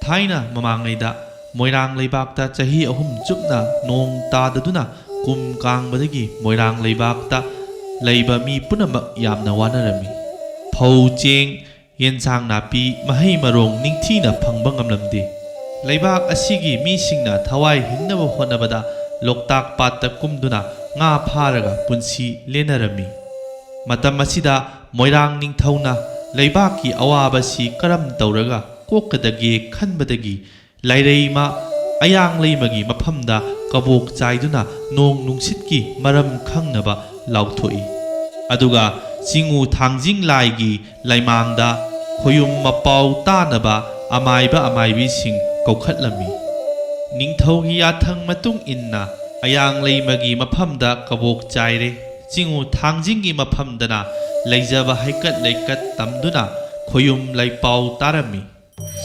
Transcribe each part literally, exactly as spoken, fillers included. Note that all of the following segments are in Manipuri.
ꯊꯥꯏꯅ ꯃꯃꯥꯡꯉꯩꯗ ꯃꯣꯏꯔꯥꯡ ꯂꯩꯕꯥꯛꯇ ꯆꯍꯤ ꯑꯍꯨꯝ ꯆꯨꯞꯅ ꯅꯣꯡ ꯇꯥꯗꯗꯨꯅ ꯀꯨꯝ ꯀꯥꯡꯕꯗꯒꯤ ꯃꯣꯏꯔꯥꯡ ꯂꯩꯕꯥꯛꯇ ꯂꯩꯕ ꯃꯤ ꯄꯨꯝꯅꯃꯛ ꯌꯥꯝꯅ ꯋꯥꯅꯔꯝꯃꯤ꯫ ꯐꯧ, ꯆꯦꯡ, ꯌꯦꯟꯁꯥꯡ ꯅꯥꯄꯤ, ꯃꯍꯩ ꯃꯔꯣꯡ ꯅꯤꯡꯊꯤꯅ ꯐꯪꯕ ꯉꯝꯂꯝꯗꯦ꯫ ꯂꯩꯕꯥꯛ ꯑꯁꯤꯒꯤ ꯃꯤꯁꯤꯡꯅ ꯊꯋꯥꯏ ꯍꯤꯡꯅꯕ ꯍꯣꯠꯅꯕꯗ ꯂꯣꯛꯇꯥꯛ ꯄꯥꯠꯇ ꯀꯨꯝꯗꯨꯅ ꯉꯥ ꯐꯥꯔꯒ ꯄꯨꯟꯁꯤ ꯂꯦꯟꯅꯔꯝꯃꯤ꯫ ꯃꯇꯝ ꯑꯁꯤꯗ ꯃꯣꯏꯔꯥꯡ ꯅꯤꯡꯊꯧꯅ ꯂꯩꯕꯥꯛꯀꯤ ꯑꯋꯥꯕꯁꯤ ꯀꯔꯝ ꯇꯧꯔꯒ ꯀꯣꯛꯀꯗꯒꯦ ꯈꯟꯕꯗꯒꯤ ꯂꯥꯏꯔꯩꯃ ꯑꯌꯥꯡ ꯂꯩꯃꯒꯤ ꯃꯐꯝꯗ ꯀꯕꯣꯛ ꯆꯥꯏꯗꯨꯅ ꯅꯣꯡ ꯅꯨꯡꯁꯤꯠꯀꯤ ꯃꯔꯝ ꯈꯪꯅꯕ ꯂꯥꯎꯊꯣꯛꯏ꯫ ꯑꯗꯨꯒ ꯆꯤꯉꯨ ꯊꯥꯡꯖꯤꯡ ꯂꯥꯏꯒꯤ ꯂꯩꯃꯥꯡꯗ ꯈꯣꯌꯨꯝ ꯃꯄꯥꯎ ꯇꯥꯅꯕ ꯑꯃꯥꯏꯕ ꯑꯃꯥꯏꯕꯤꯁꯤꯡ ꯀꯧꯈꯠꯂꯝꯃꯤ꯫ ꯅꯤꯡꯊꯧꯒꯤ ꯌꯥꯊꯪ ꯃꯇꯨꯡ ꯏꯟꯅ ꯑꯌꯥꯡ ꯂꯩꯃꯒꯤ ꯃꯐꯝꯗ ꯀꯕꯣꯛ ꯆꯥꯏꯔꯦ꯫ ꯆꯤꯉꯨ ꯊꯥꯡꯖꯤꯡꯒꯤ ꯃꯐꯝꯗꯅ ꯂꯩꯖꯕ ꯍꯩꯀꯠ ꯂꯩꯀꯠ ꯇꯝꯗꯨꯅ ꯈꯣꯌꯨꯝ ꯂꯩꯄꯥꯎ ꯇꯥꯔꯝꯃꯤ꯫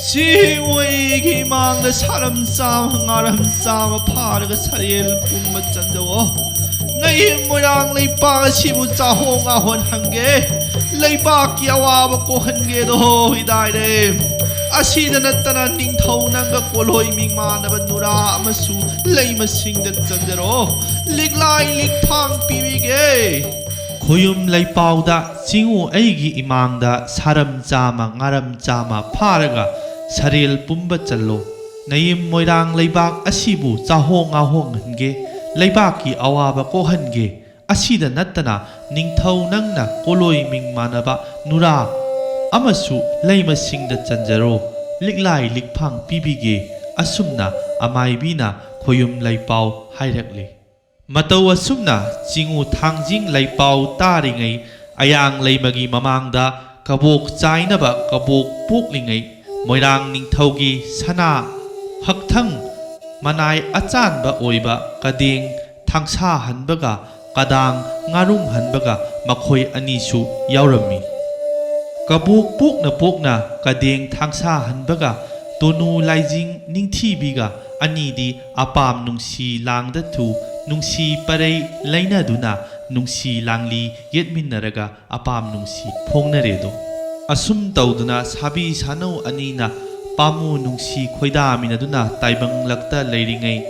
ꯁꯤꯉꯨ ꯑꯩꯒꯤ ꯏꯃꯥꯡꯗ ꯁꯥꯔꯝ ꯆꯥꯝꯃ ꯉꯥꯔꯝ ꯆꯥꯝꯃ ꯐꯥꯔꯒ ꯁꯔꯦꯜ ꯄꯨꯝꯕ ꯆꯟꯖꯧꯑꯣ꯫ ꯅꯌꯨꯝ ꯃꯣꯏꯔꯥꯡ ꯂꯩꯄꯥꯛ ꯑꯁꯤꯕꯨ ꯆꯥꯍꯣꯡ ꯉꯥꯍꯣꯟꯍꯟꯒꯦ꯫ ꯂꯩꯕꯥꯛꯀꯤ ꯑꯋꯥꯕ ꯀꯣꯛꯍꯟꯒꯦꯗꯣ ꯏꯗꯥꯏꯔꯦ꯫ ꯑꯁꯤꯗ ꯅꯠꯇꯅ ꯅꯤꯡꯊꯧ ꯅꯪꯒ ꯀꯣꯜꯍꯣꯏ ꯃꯤꯡ ꯃꯥꯟꯅꯕ ꯅꯨꯔꯥ ꯑꯃꯁꯨ ꯂꯩꯃꯁꯤꯡꯗ ꯆꯟꯖꯔꯣ꯫ ꯂꯤꯛꯂꯥꯏ ꯂꯤꯛꯐꯥꯡ ꯄꯤꯕꯤꯒꯦ꯫ ꯈꯣꯌꯨꯝ ꯂꯩꯄꯥꯎꯗ ꯆꯤꯉꯨ ꯑꯩꯒꯤ ꯏꯃꯥꯡꯗ ꯁꯥꯔꯝ ꯆꯥꯝꯃ ꯉꯥꯔꯝ ꯆꯥꯝꯃ ꯐꯥꯔꯒ ꯁꯔꯦꯜ ꯄꯨꯝꯕ ꯆꯜꯂꯣ꯫ ꯅꯌꯨꯝ ꯃꯣꯏꯔꯥꯡ ꯂꯩꯕꯥꯛ ꯑꯁꯤꯕꯨ ꯆꯥꯍꯣꯡ ꯉꯥꯍꯣꯡꯍꯟꯒꯦ, ꯂꯩꯕꯥꯛꯀꯤ ꯑꯋꯥꯕ ꯀꯣꯛꯍꯟꯒꯦ꯫ ꯑꯁꯤꯗ ꯅꯠꯇꯅ ꯅꯤꯡꯊꯧ ꯅꯪꯅ ꯀꯣꯂꯣꯏ ꯃꯤꯡ ꯃꯥꯟꯅꯕ ꯅꯨꯔꯥ ꯑꯃꯁꯨ ꯂꯩꯃꯁꯤꯡꯗ ꯆꯟꯖꯔꯣ, ꯂꯤꯛꯂꯥꯏ ꯂꯤꯛꯐꯥꯡ ꯄꯤꯕꯤꯒꯦ꯫ ꯑꯁꯨꯝꯅ ꯑꯃꯥꯏꯕꯤꯅ ꯈꯣꯌꯨꯝ ꯂꯩꯄꯥꯎ ꯍꯥꯏꯔꯛꯂꯤ꯫ ꯃꯇꯧ ꯑꯁꯨꯝꯅ ꯆꯤꯉꯨ ꯊꯥꯡꯖꯤꯡ ꯂꯩꯄꯥꯎ ꯇꯥꯔꯤꯉꯩ, ꯑꯌꯥꯡ ꯂꯩꯃꯒꯤ ꯃꯃꯥꯡꯗ ꯀꯕꯣꯛ ꯆꯥꯏꯅꯕ ꯀꯕꯣꯛ ꯄꯣꯛꯂꯤꯉꯩ, ꯃꯣꯏꯔꯥꯡ ꯅꯤꯡꯊꯧꯒꯤ ꯁꯅꯥ ꯍꯛꯊꯪ ꯃꯅꯥꯏ ꯑꯆꯥꯟꯕ ꯑꯣꯏꯕ ꯀꯗꯦꯡ ꯊꯥꯡꯁꯥ ꯍꯟꯕꯒ ꯀꯗꯥꯡ ꯉꯥꯔꯨꯡ ꯍꯟꯕꯒ ꯃꯈꯣꯏ ꯑꯅꯤꯁꯨ ꯌꯥꯎꯔꯝꯃꯤ꯫ ꯀꯕꯣꯛ ꯄꯣꯛꯅ ꯄꯣꯛꯅ ꯀꯗꯦꯡ ꯊꯥꯡꯁꯥ ꯍꯟꯕꯒ ꯇꯣꯅꯨ ꯂꯥꯏꯖꯤꯡ ꯅꯤꯡꯊꯤꯕꯤꯒ ꯑꯅꯤꯗꯤ ꯑꯄꯥꯝ ꯅꯨꯡꯁꯤ ꯂꯥꯡꯗ ꯊꯨ ꯅꯨꯡꯁꯤ ꯄꯔꯩ ꯂꯩꯅꯗꯨꯅ ꯅꯨꯡꯁꯤ ꯂꯥꯡꯂꯤ ꯌꯦꯠꯃꯤꯟꯅꯔꯒ ꯑꯄꯥꯝ ꯅꯨꯡꯁꯤ ꯐꯣꯡꯅꯔꯦꯗꯣ꯫ ꯑꯁꯨꯝ ꯇꯧꯗꯨꯅ ꯁꯥꯕꯤ ꯁꯥꯅꯧ ꯑꯅꯤꯅ ꯄꯥꯝꯃꯨ ꯅꯨꯡꯁꯤ ꯈꯣꯏꯗꯥꯃꯤꯟꯅꯗꯨꯅ ꯇꯥꯏꯕꯪꯂꯛꯇ ꯂꯩꯔꯤꯉꯩ,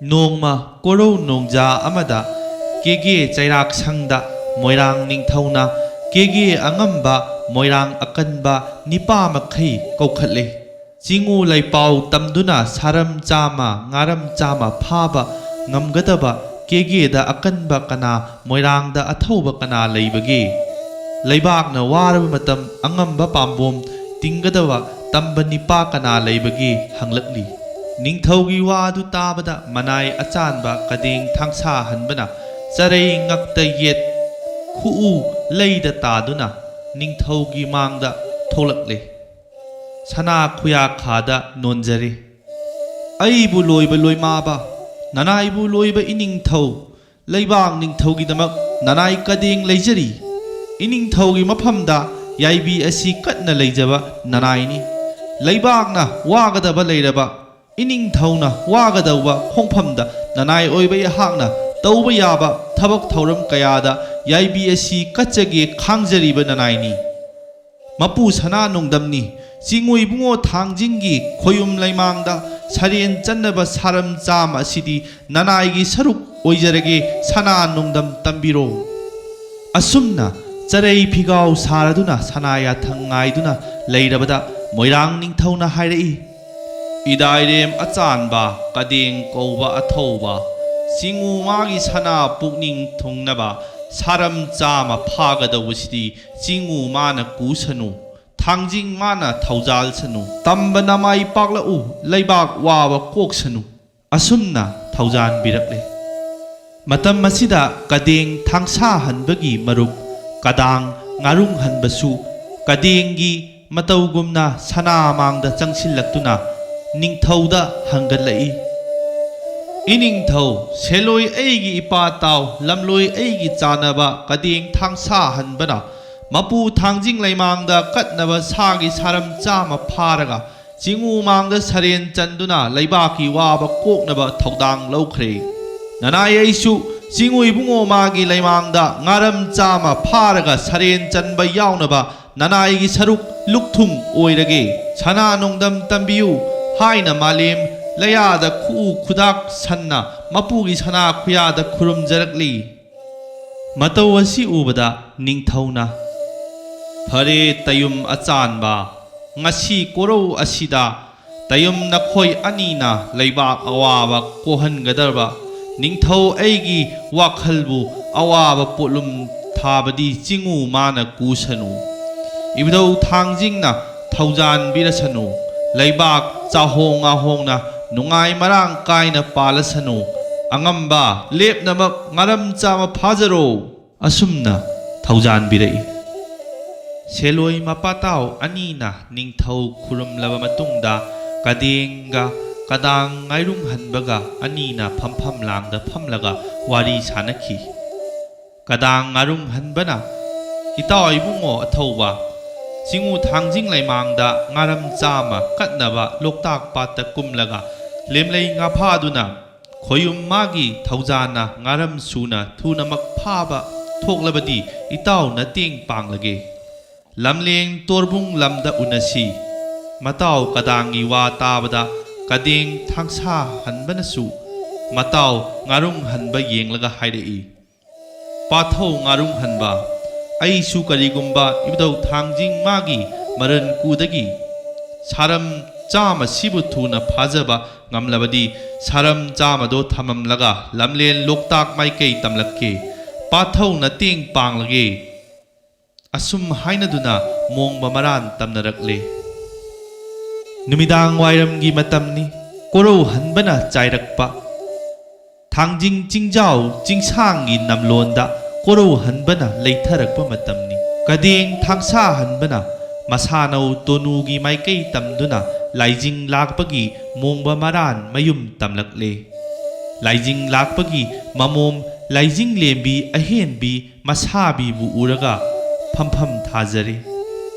ꯅꯣꯡꯃ ꯀꯣꯔꯧ ꯅꯣꯡꯖꯥ ꯑꯃꯗ ꯀꯦꯒꯦ ꯆꯩꯔꯥꯛ ꯁꯪꯗ ꯃꯣꯏꯔꯥꯡ ꯅꯤꯡꯊꯧꯅ ꯀꯦꯒꯦ ꯑꯉꯝꯕ, ꯃꯣꯏꯔꯥꯡ ꯑꯀꯟꯕ ꯅꯤꯄꯥ ꯃꯈꯩ ꯀꯧꯈꯠꯂꯦ꯫ ꯆꯤꯉꯨ ꯂꯩꯄꯥꯎ ꯇꯝꯗꯨꯅ ꯁꯥꯔꯝ ꯆꯥꯝꯃ, ꯉꯥꯔꯝ ꯆꯥꯝꯃ ꯐꯥꯕ ꯉꯝꯒꯗꯕ ꯀꯦꯒꯦꯗ ꯑꯀꯟꯕ ꯀꯅꯥ, ꯃꯣꯏꯔꯥꯡꯗ ꯑꯊꯧꯕ ꯀꯅꯥ ꯂꯩꯕꯒꯦ? ꯂꯩꯕꯥꯛꯅ ꯋꯥꯔꯕ ꯃꯇꯝ ꯑꯉꯝꯕ ꯄꯥꯝꯕꯣꯝ ꯇꯤꯡꯒꯗꯕ ꯇꯝꯕ ꯅꯤꯄꯥ ꯀꯅꯥ ꯂꯩꯕꯒꯦ ꯍꯪꯂꯛꯂꯤ꯫ ꯅꯤꯡꯊꯧꯒꯤ ꯋꯥ ꯑꯗꯨ ꯇꯥꯕꯗ ꯃꯅꯥꯏ ꯑꯆꯥꯟꯕ ꯀꯗꯦꯡ ꯊꯥꯡꯁꯥ ꯍꯟꯕꯅ ꯆꯔꯩ ꯉꯛꯇ ꯌꯦꯠ ꯈꯨꯎ ꯂꯩꯗ ꯇꯥꯗꯨꯅ ꯅꯤꯡꯊꯧꯒꯤ ꯃꯥꯡꯗ ꯊꯣꯛꯂꯛꯂꯦ꯫ ꯁꯅꯥ ꯈꯨꯌꯥꯈꯥꯗ ꯅꯣꯟꯖꯔꯤ꯫ ꯑꯩꯕꯨ ꯂꯣꯏꯕ ꯂꯣꯏꯃꯥꯕ, ꯅꯅꯥꯏꯕꯨ ꯂꯣꯏꯕ ꯏꯅꯤꯡꯊꯧ, ꯂꯩꯕꯥꯛ ꯅꯤꯡꯊꯧꯒꯤꯗꯃꯛ ꯅꯅꯥꯏ ꯀꯗꯦꯡ ꯂꯩꯖꯔꯤ꯫ ꯏꯅꯤꯡꯊꯧꯒꯤ ꯃꯐꯝꯗ ꯌꯥꯏꯕꯤ ꯑꯁꯤ ꯀꯠꯅ ꯂꯩꯖꯕ ꯅꯅꯥꯏꯅꯤ꯫ ꯂꯩꯕꯥꯛꯅ ꯋꯥꯒꯗꯕ ꯂꯩꯔꯕ, ꯏꯅꯤꯡꯊꯧꯅ ꯋꯥꯒꯗꯧꯕ ꯈꯣꯡꯐꯝꯗ ꯅꯅꯥꯏ ꯑꯣꯏꯕ ꯑꯩꯍꯥꯛꯅ ꯇꯧꯕ ꯌꯥꯕ ꯊꯕꯛ ꯊꯧꯔꯝ ꯀꯌꯥꯗ ꯌꯥꯏꯕꯤ ꯑꯁꯤ ꯀꯠꯆꯒꯦ ꯈꯥꯡꯖꯔꯤꯕ ꯅꯅꯥꯏꯅꯤ꯫ ꯃꯄꯨ ꯁꯅꯥ ꯅꯣꯡꯗꯝꯅꯤ꯫ ꯆꯤꯡꯉꯨ ꯏꯕꯨꯡꯉꯣ ꯊꯥꯡꯖꯤꯡꯒꯤ ꯈꯣꯌꯨꯝ ꯂꯩꯃꯥꯡꯗ ꯁꯔꯦꯟ ꯆꯟꯅꯕ ꯁꯥꯔꯝ ꯆꯥꯝꯃ ꯑꯁꯤꯗꯤ ꯅꯅꯥꯏꯒꯤ ꯁꯔꯨꯛ ꯑꯣꯏꯖꯔꯒꯦ, ꯁꯅꯥ ꯅꯣꯡꯗꯝ ꯇꯝꯕꯤꯔꯣ꯫ ꯑꯁꯨꯝꯅ ꯆꯔꯩ ꯐꯤꯒꯥꯎ ꯁꯥꯔꯗꯨꯅ ꯁꯅꯥ ꯌꯥꯊꯪ ꯉꯥꯏꯗꯨꯅ ꯂꯩꯔꯕꯗ ꯃꯣꯏꯔꯥꯡ ꯅꯤꯡꯊꯧꯅ ꯍꯥꯏꯔꯛꯏ, "ꯏꯗꯥꯏꯔꯦꯝ ꯑꯆꯥꯟꯕ, ꯀꯗꯦꯡ ꯀꯧꯕ ꯑꯊꯧꯕ, ꯆꯤꯡꯉꯨ ꯃꯥꯒꯤ ꯁꯅꯥ ꯄꯨꯛꯅꯤꯡ ꯊꯨꯡꯅꯕ ꯁꯥꯔꯝ ꯆꯥꯝꯃ ꯐꯥꯒꯗꯧꯕꯁꯤꯗꯤ ꯆꯤꯡꯉꯨ ꯃꯥꯅ ꯀꯨꯁꯅꯨ, ꯊꯥꯡꯖꯤꯡ ꯃꯥꯅ ꯊꯧꯖꯥꯜꯁꯅꯨ, ꯇꯝꯕ ꯅꯃꯥꯏ ꯄꯥꯛꯂꯛꯎ, ꯂꯩꯕꯥꯛ ꯋꯥꯕ ꯀꯣꯛꯁꯅꯨ"꯫ ꯑꯁꯨꯝꯅ ꯊꯧꯖꯥꯟꯕꯤꯔꯛꯂꯦ꯫ ꯃꯇꯝ ꯑꯁꯤꯗ ꯀꯗꯦꯡ ꯊꯥꯡꯁꯥ ꯍꯟꯕꯒꯤ ꯃꯔꯨꯞ ꯀꯗꯥꯡ ꯉꯥꯔꯨꯡ ꯍꯟꯕꯁꯨ ꯀꯗꯦꯡꯒꯤ ꯃꯇꯧꯒꯨꯝꯅ ꯁꯅꯥ ꯃꯥꯡꯗ ꯆꯪꯁꯤꯜꯂꯛꯇꯨꯅ ꯅꯤꯡꯊꯧꯗ ꯍꯪꯒꯠꯂꯛꯏ, "ꯏꯅꯤꯡꯊꯧ, ꯁꯦꯂꯣꯏ ꯑꯩꯒꯤ ꯏꯄꯥ ꯇꯥꯎ, ꯂꯝꯂꯣꯏ ꯑꯩꯒꯤ ꯆꯥꯅꯕ ꯀꯗꯦꯡ ꯊꯥꯡꯁꯥ ꯍꯟꯕꯅ ꯃꯄꯨ ꯊꯥꯡꯖꯤꯡ ꯂꯩꯃꯥꯡꯗ ꯀꯠꯅꯕ ꯁꯥꯒꯤ ꯁꯥꯔꯝ ꯆꯥꯝꯃ ꯐꯥꯔꯒ ꯆꯤꯡꯉꯨ ꯃꯥꯡꯗ ꯁꯔꯦꯟ ꯆꯟꯗꯨꯅ ꯂꯩꯕꯥꯛꯀꯤ ꯋꯥꯕ ꯀꯣꯛꯅꯕ ꯊꯧꯗꯥꯡ ꯂꯧꯈ꯭ꯔꯦ꯫ ꯅꯅꯥꯏ ꯑꯩꯁꯨ ꯆꯤꯡꯉꯨ ꯏꯕꯨꯡꯉꯣ ꯃꯥꯒꯤ ꯂꯩꯃꯥꯡꯗ ꯉꯥꯔꯝ ꯆꯥꯝꯃ ꯐꯥꯔꯒ ꯁꯔꯦꯟ ꯆꯟꯕ ꯌꯥꯎꯅꯕ ꯅꯅꯥꯏꯒꯤ ꯁꯔꯨꯛ ꯂꯨꯛꯊꯨꯡ ꯑꯣꯏꯔꯒꯦ, ꯁꯅꯥ ꯅꯣꯡꯗꯝ ꯇꯝꯕꯤꯌꯨ ꯍꯥꯏꯅ ꯃꯥꯂꯦꯝ ꯂꯌꯥꯗ ꯈꯨꯎ ꯈꯨꯗꯥꯛ ꯁꯟꯅ ꯃꯄꯨꯒꯤ ꯁꯅꯥ ꯈꯨꯌꯥꯗ ꯈꯨꯔꯨꯝꯖꯔꯛꯂꯤ꯫ ꯃꯇꯧ ꯑꯁꯤ ꯎꯕꯗ ꯅꯤꯡꯊꯧꯅ, "ꯐꯔꯦ ꯇꯌꯨꯝ ꯑꯆꯥꯟꯕ, ꯉꯁꯤ ꯀꯣꯔꯧ ꯑꯁꯤꯗ ꯇꯌꯨꯝ ꯅꯈꯣꯏ ꯑꯅꯤꯅ ꯂꯩꯕꯥꯛ ꯑꯋꯥꯕ ꯀꯣꯛꯍꯟꯒꯗꯕ ꯅꯤꯡꯊꯧ ꯑꯩꯒꯤ ꯋꯥꯈꯜꯕꯨ ꯑꯋꯥꯕ ꯄꯣꯠꯂꯨꯝ ꯊꯥꯕꯗꯤ ꯆꯤꯡꯉꯨ ꯃꯥꯅ ꯀꯨꯁꯅꯨ꯫ ꯏꯕꯨꯙꯧ ꯊꯥꯡꯖꯤꯡꯅ ꯊꯧꯖꯥꯟꯕꯤꯔꯁꯅꯨ꯫ ꯂꯩꯕꯥꯛ ꯆꯥꯍꯣꯡ ꯉꯥꯍꯣꯡꯅ ꯅꯨꯡꯉꯥꯏ ꯃꯔꯥꯡ ꯀꯥꯏꯅ ꯄꯥꯜꯂꯁꯅꯨ꯫ ꯑꯉꯝꯕ ꯂꯦꯞꯅꯃꯛ ꯉꯥꯔꯝ ꯆꯥꯃ ꯐꯥꯖꯔꯣ"꯫ ꯑꯁꯨꯝꯅ ꯊꯧꯖꯥꯟꯕꯤꯔꯛꯏ꯫ ꯁꯦꯂꯣꯏ ꯃꯄꯥꯇꯥꯎ ꯑꯅꯤꯅ ꯅꯤꯡꯊꯧ ꯈꯨꯔꯨꯝꯂꯕ ꯃꯇꯨꯡꯗ ꯀꯗꯦꯡꯒ ꯀꯗꯥꯡ ꯉꯥꯏꯔꯨꯡꯍꯟꯕꯒ ꯑꯅꯤꯅ ꯐꯝꯐꯝ ꯂꯥꯡꯗ ꯐꯝꯂꯒ ꯋꯥꯔꯤ ꯁꯥꯅꯈꯤ꯫ ꯀꯗꯥꯡ ꯉꯥꯔꯨꯡꯍꯟꯕꯅ, "ꯏꯇꯥꯎ ꯏꯕꯨꯡꯉꯣ ꯑꯊꯧꯕ, ꯆꯤꯡꯉꯨ ꯊꯥꯡꯖꯤꯡ ꯂꯩꯃꯥꯡꯗ ꯉꯥꯔꯝ ꯆꯥꯃ ꯀꯠꯅꯕ ꯂꯣꯛꯇꯥꯛ ꯄꯥꯠꯇ ꯀꯨꯝꯂꯒ ꯂꯦꯝꯂꯩ ꯉꯥꯐꯥꯗꯨꯅ ꯈꯣꯌꯨꯝ ꯃꯥꯒꯤ ꯊꯧꯖꯥꯟꯅ ꯉꯥꯔꯝ ꯁꯨꯅ ꯊꯨꯅꯃꯛ ꯐꯥꯕ ꯊꯣꯛꯂꯕꯗꯤ ꯏꯇꯥꯎ ꯅꯇꯦꯡ ꯄꯥꯡꯂꯒꯦ꯫ ꯂꯝꯂꯦꯡ ꯇꯣꯔꯕꯨꯡ ꯂꯝꯗ ꯎꯅꯁꯤ"꯫ ꯃꯇꯥꯎ ꯀꯗꯥꯡꯒꯤ ꯋꯥ ꯇꯥꯕꯗ ꯀꯗꯦꯡ ꯊꯥꯡꯁꯥ ꯍꯟꯕꯅꯁꯨ ꯃꯇꯥꯎ ꯉꯥꯔꯨꯡ ꯍꯟꯕ ꯌꯦꯡꯂꯒ ꯍꯥꯏꯔꯛꯏ, "ꯄꯥꯊꯧ ꯉꯥꯔꯨꯡ ꯍꯟꯕ, ꯑꯩꯁꯨ ꯀꯔꯤꯒꯨꯝꯕ ꯏꯕꯨꯙꯧ ꯊꯥꯡꯖꯤꯡ ꯃꯥꯒꯤ ꯃꯔꯟ ꯀꯨꯗꯒꯤ ꯁꯥꯔꯝ ꯆꯥꯃ ꯁꯤꯕꯨ ꯊꯨꯅ ꯐꯥꯖꯕ ꯉꯝꯂꯕꯗꯤ ꯁꯥꯔꯝ ꯆꯥꯃꯗꯣ ꯊꯝꯃꯝꯂꯒ ꯂꯝꯂꯦꯟ ꯂꯣꯛꯇꯥꯛ ꯃꯥꯏꯀꯩ ꯇꯝꯂꯛꯀꯦ꯫ ꯄꯥꯊꯧ ꯅꯇꯦꯡ ꯄꯥꯡꯂꯒꯦ"꯫ ꯑꯁꯨꯝ ꯍꯥꯏꯅꯗꯨꯅ ꯃꯣꯡꯕ ꯃꯔꯥꯟ ꯇꯝꯅꯔꯛꯂꯦ꯫ ꯅꯨꯃꯤꯗꯥꯡ ꯋꯥꯏꯔꯝꯒꯤ ꯃꯇꯝꯅꯤ꯫ ꯀꯣꯔꯧ ꯍꯟꯕꯅ ꯆꯥꯏꯔꯛꯄ ꯊꯥꯡꯖꯤꯡ ꯆꯤꯡꯖꯥꯎ ꯆꯤꯡꯁꯥꯡꯒꯤ ꯅꯝꯂꯣꯟꯗ ꯀꯣꯔꯧ ꯍꯟꯕꯅ ꯂꯩꯊꯔꯛꯄ ꯃꯇꯝꯅꯤ꯫ ꯀꯗꯦꯡ ꯊꯥꯡꯁꯥ ꯍꯟꯕꯅ ꯃꯁꯥꯅꯧ ꯇꯣꯅꯨꯒꯤ ꯃꯥꯏꯀꯩ ꯇꯝꯗꯨꯅ ꯂꯥꯏꯖꯤꯡ ꯂꯥꯛꯄꯒꯤ ꯃꯣꯡꯕ ꯃꯔꯥꯟ ꯃꯌꯨꯝ ꯇꯝꯂꯛꯂꯦ꯫ ꯂꯥꯏꯖꯤꯡ ꯂꯥꯛꯄꯒꯤ ꯃꯃꯣꯝ ꯂꯥꯏꯖꯤꯡ ꯂꯦꯝꯕꯤ ꯑꯍꯦꯟꯕꯤ ꯃꯁꯥꯕꯤꯕꯨ ꯎꯔꯒ ꯐꯝꯐꯝ ꯊꯥꯖꯔꯦ꯫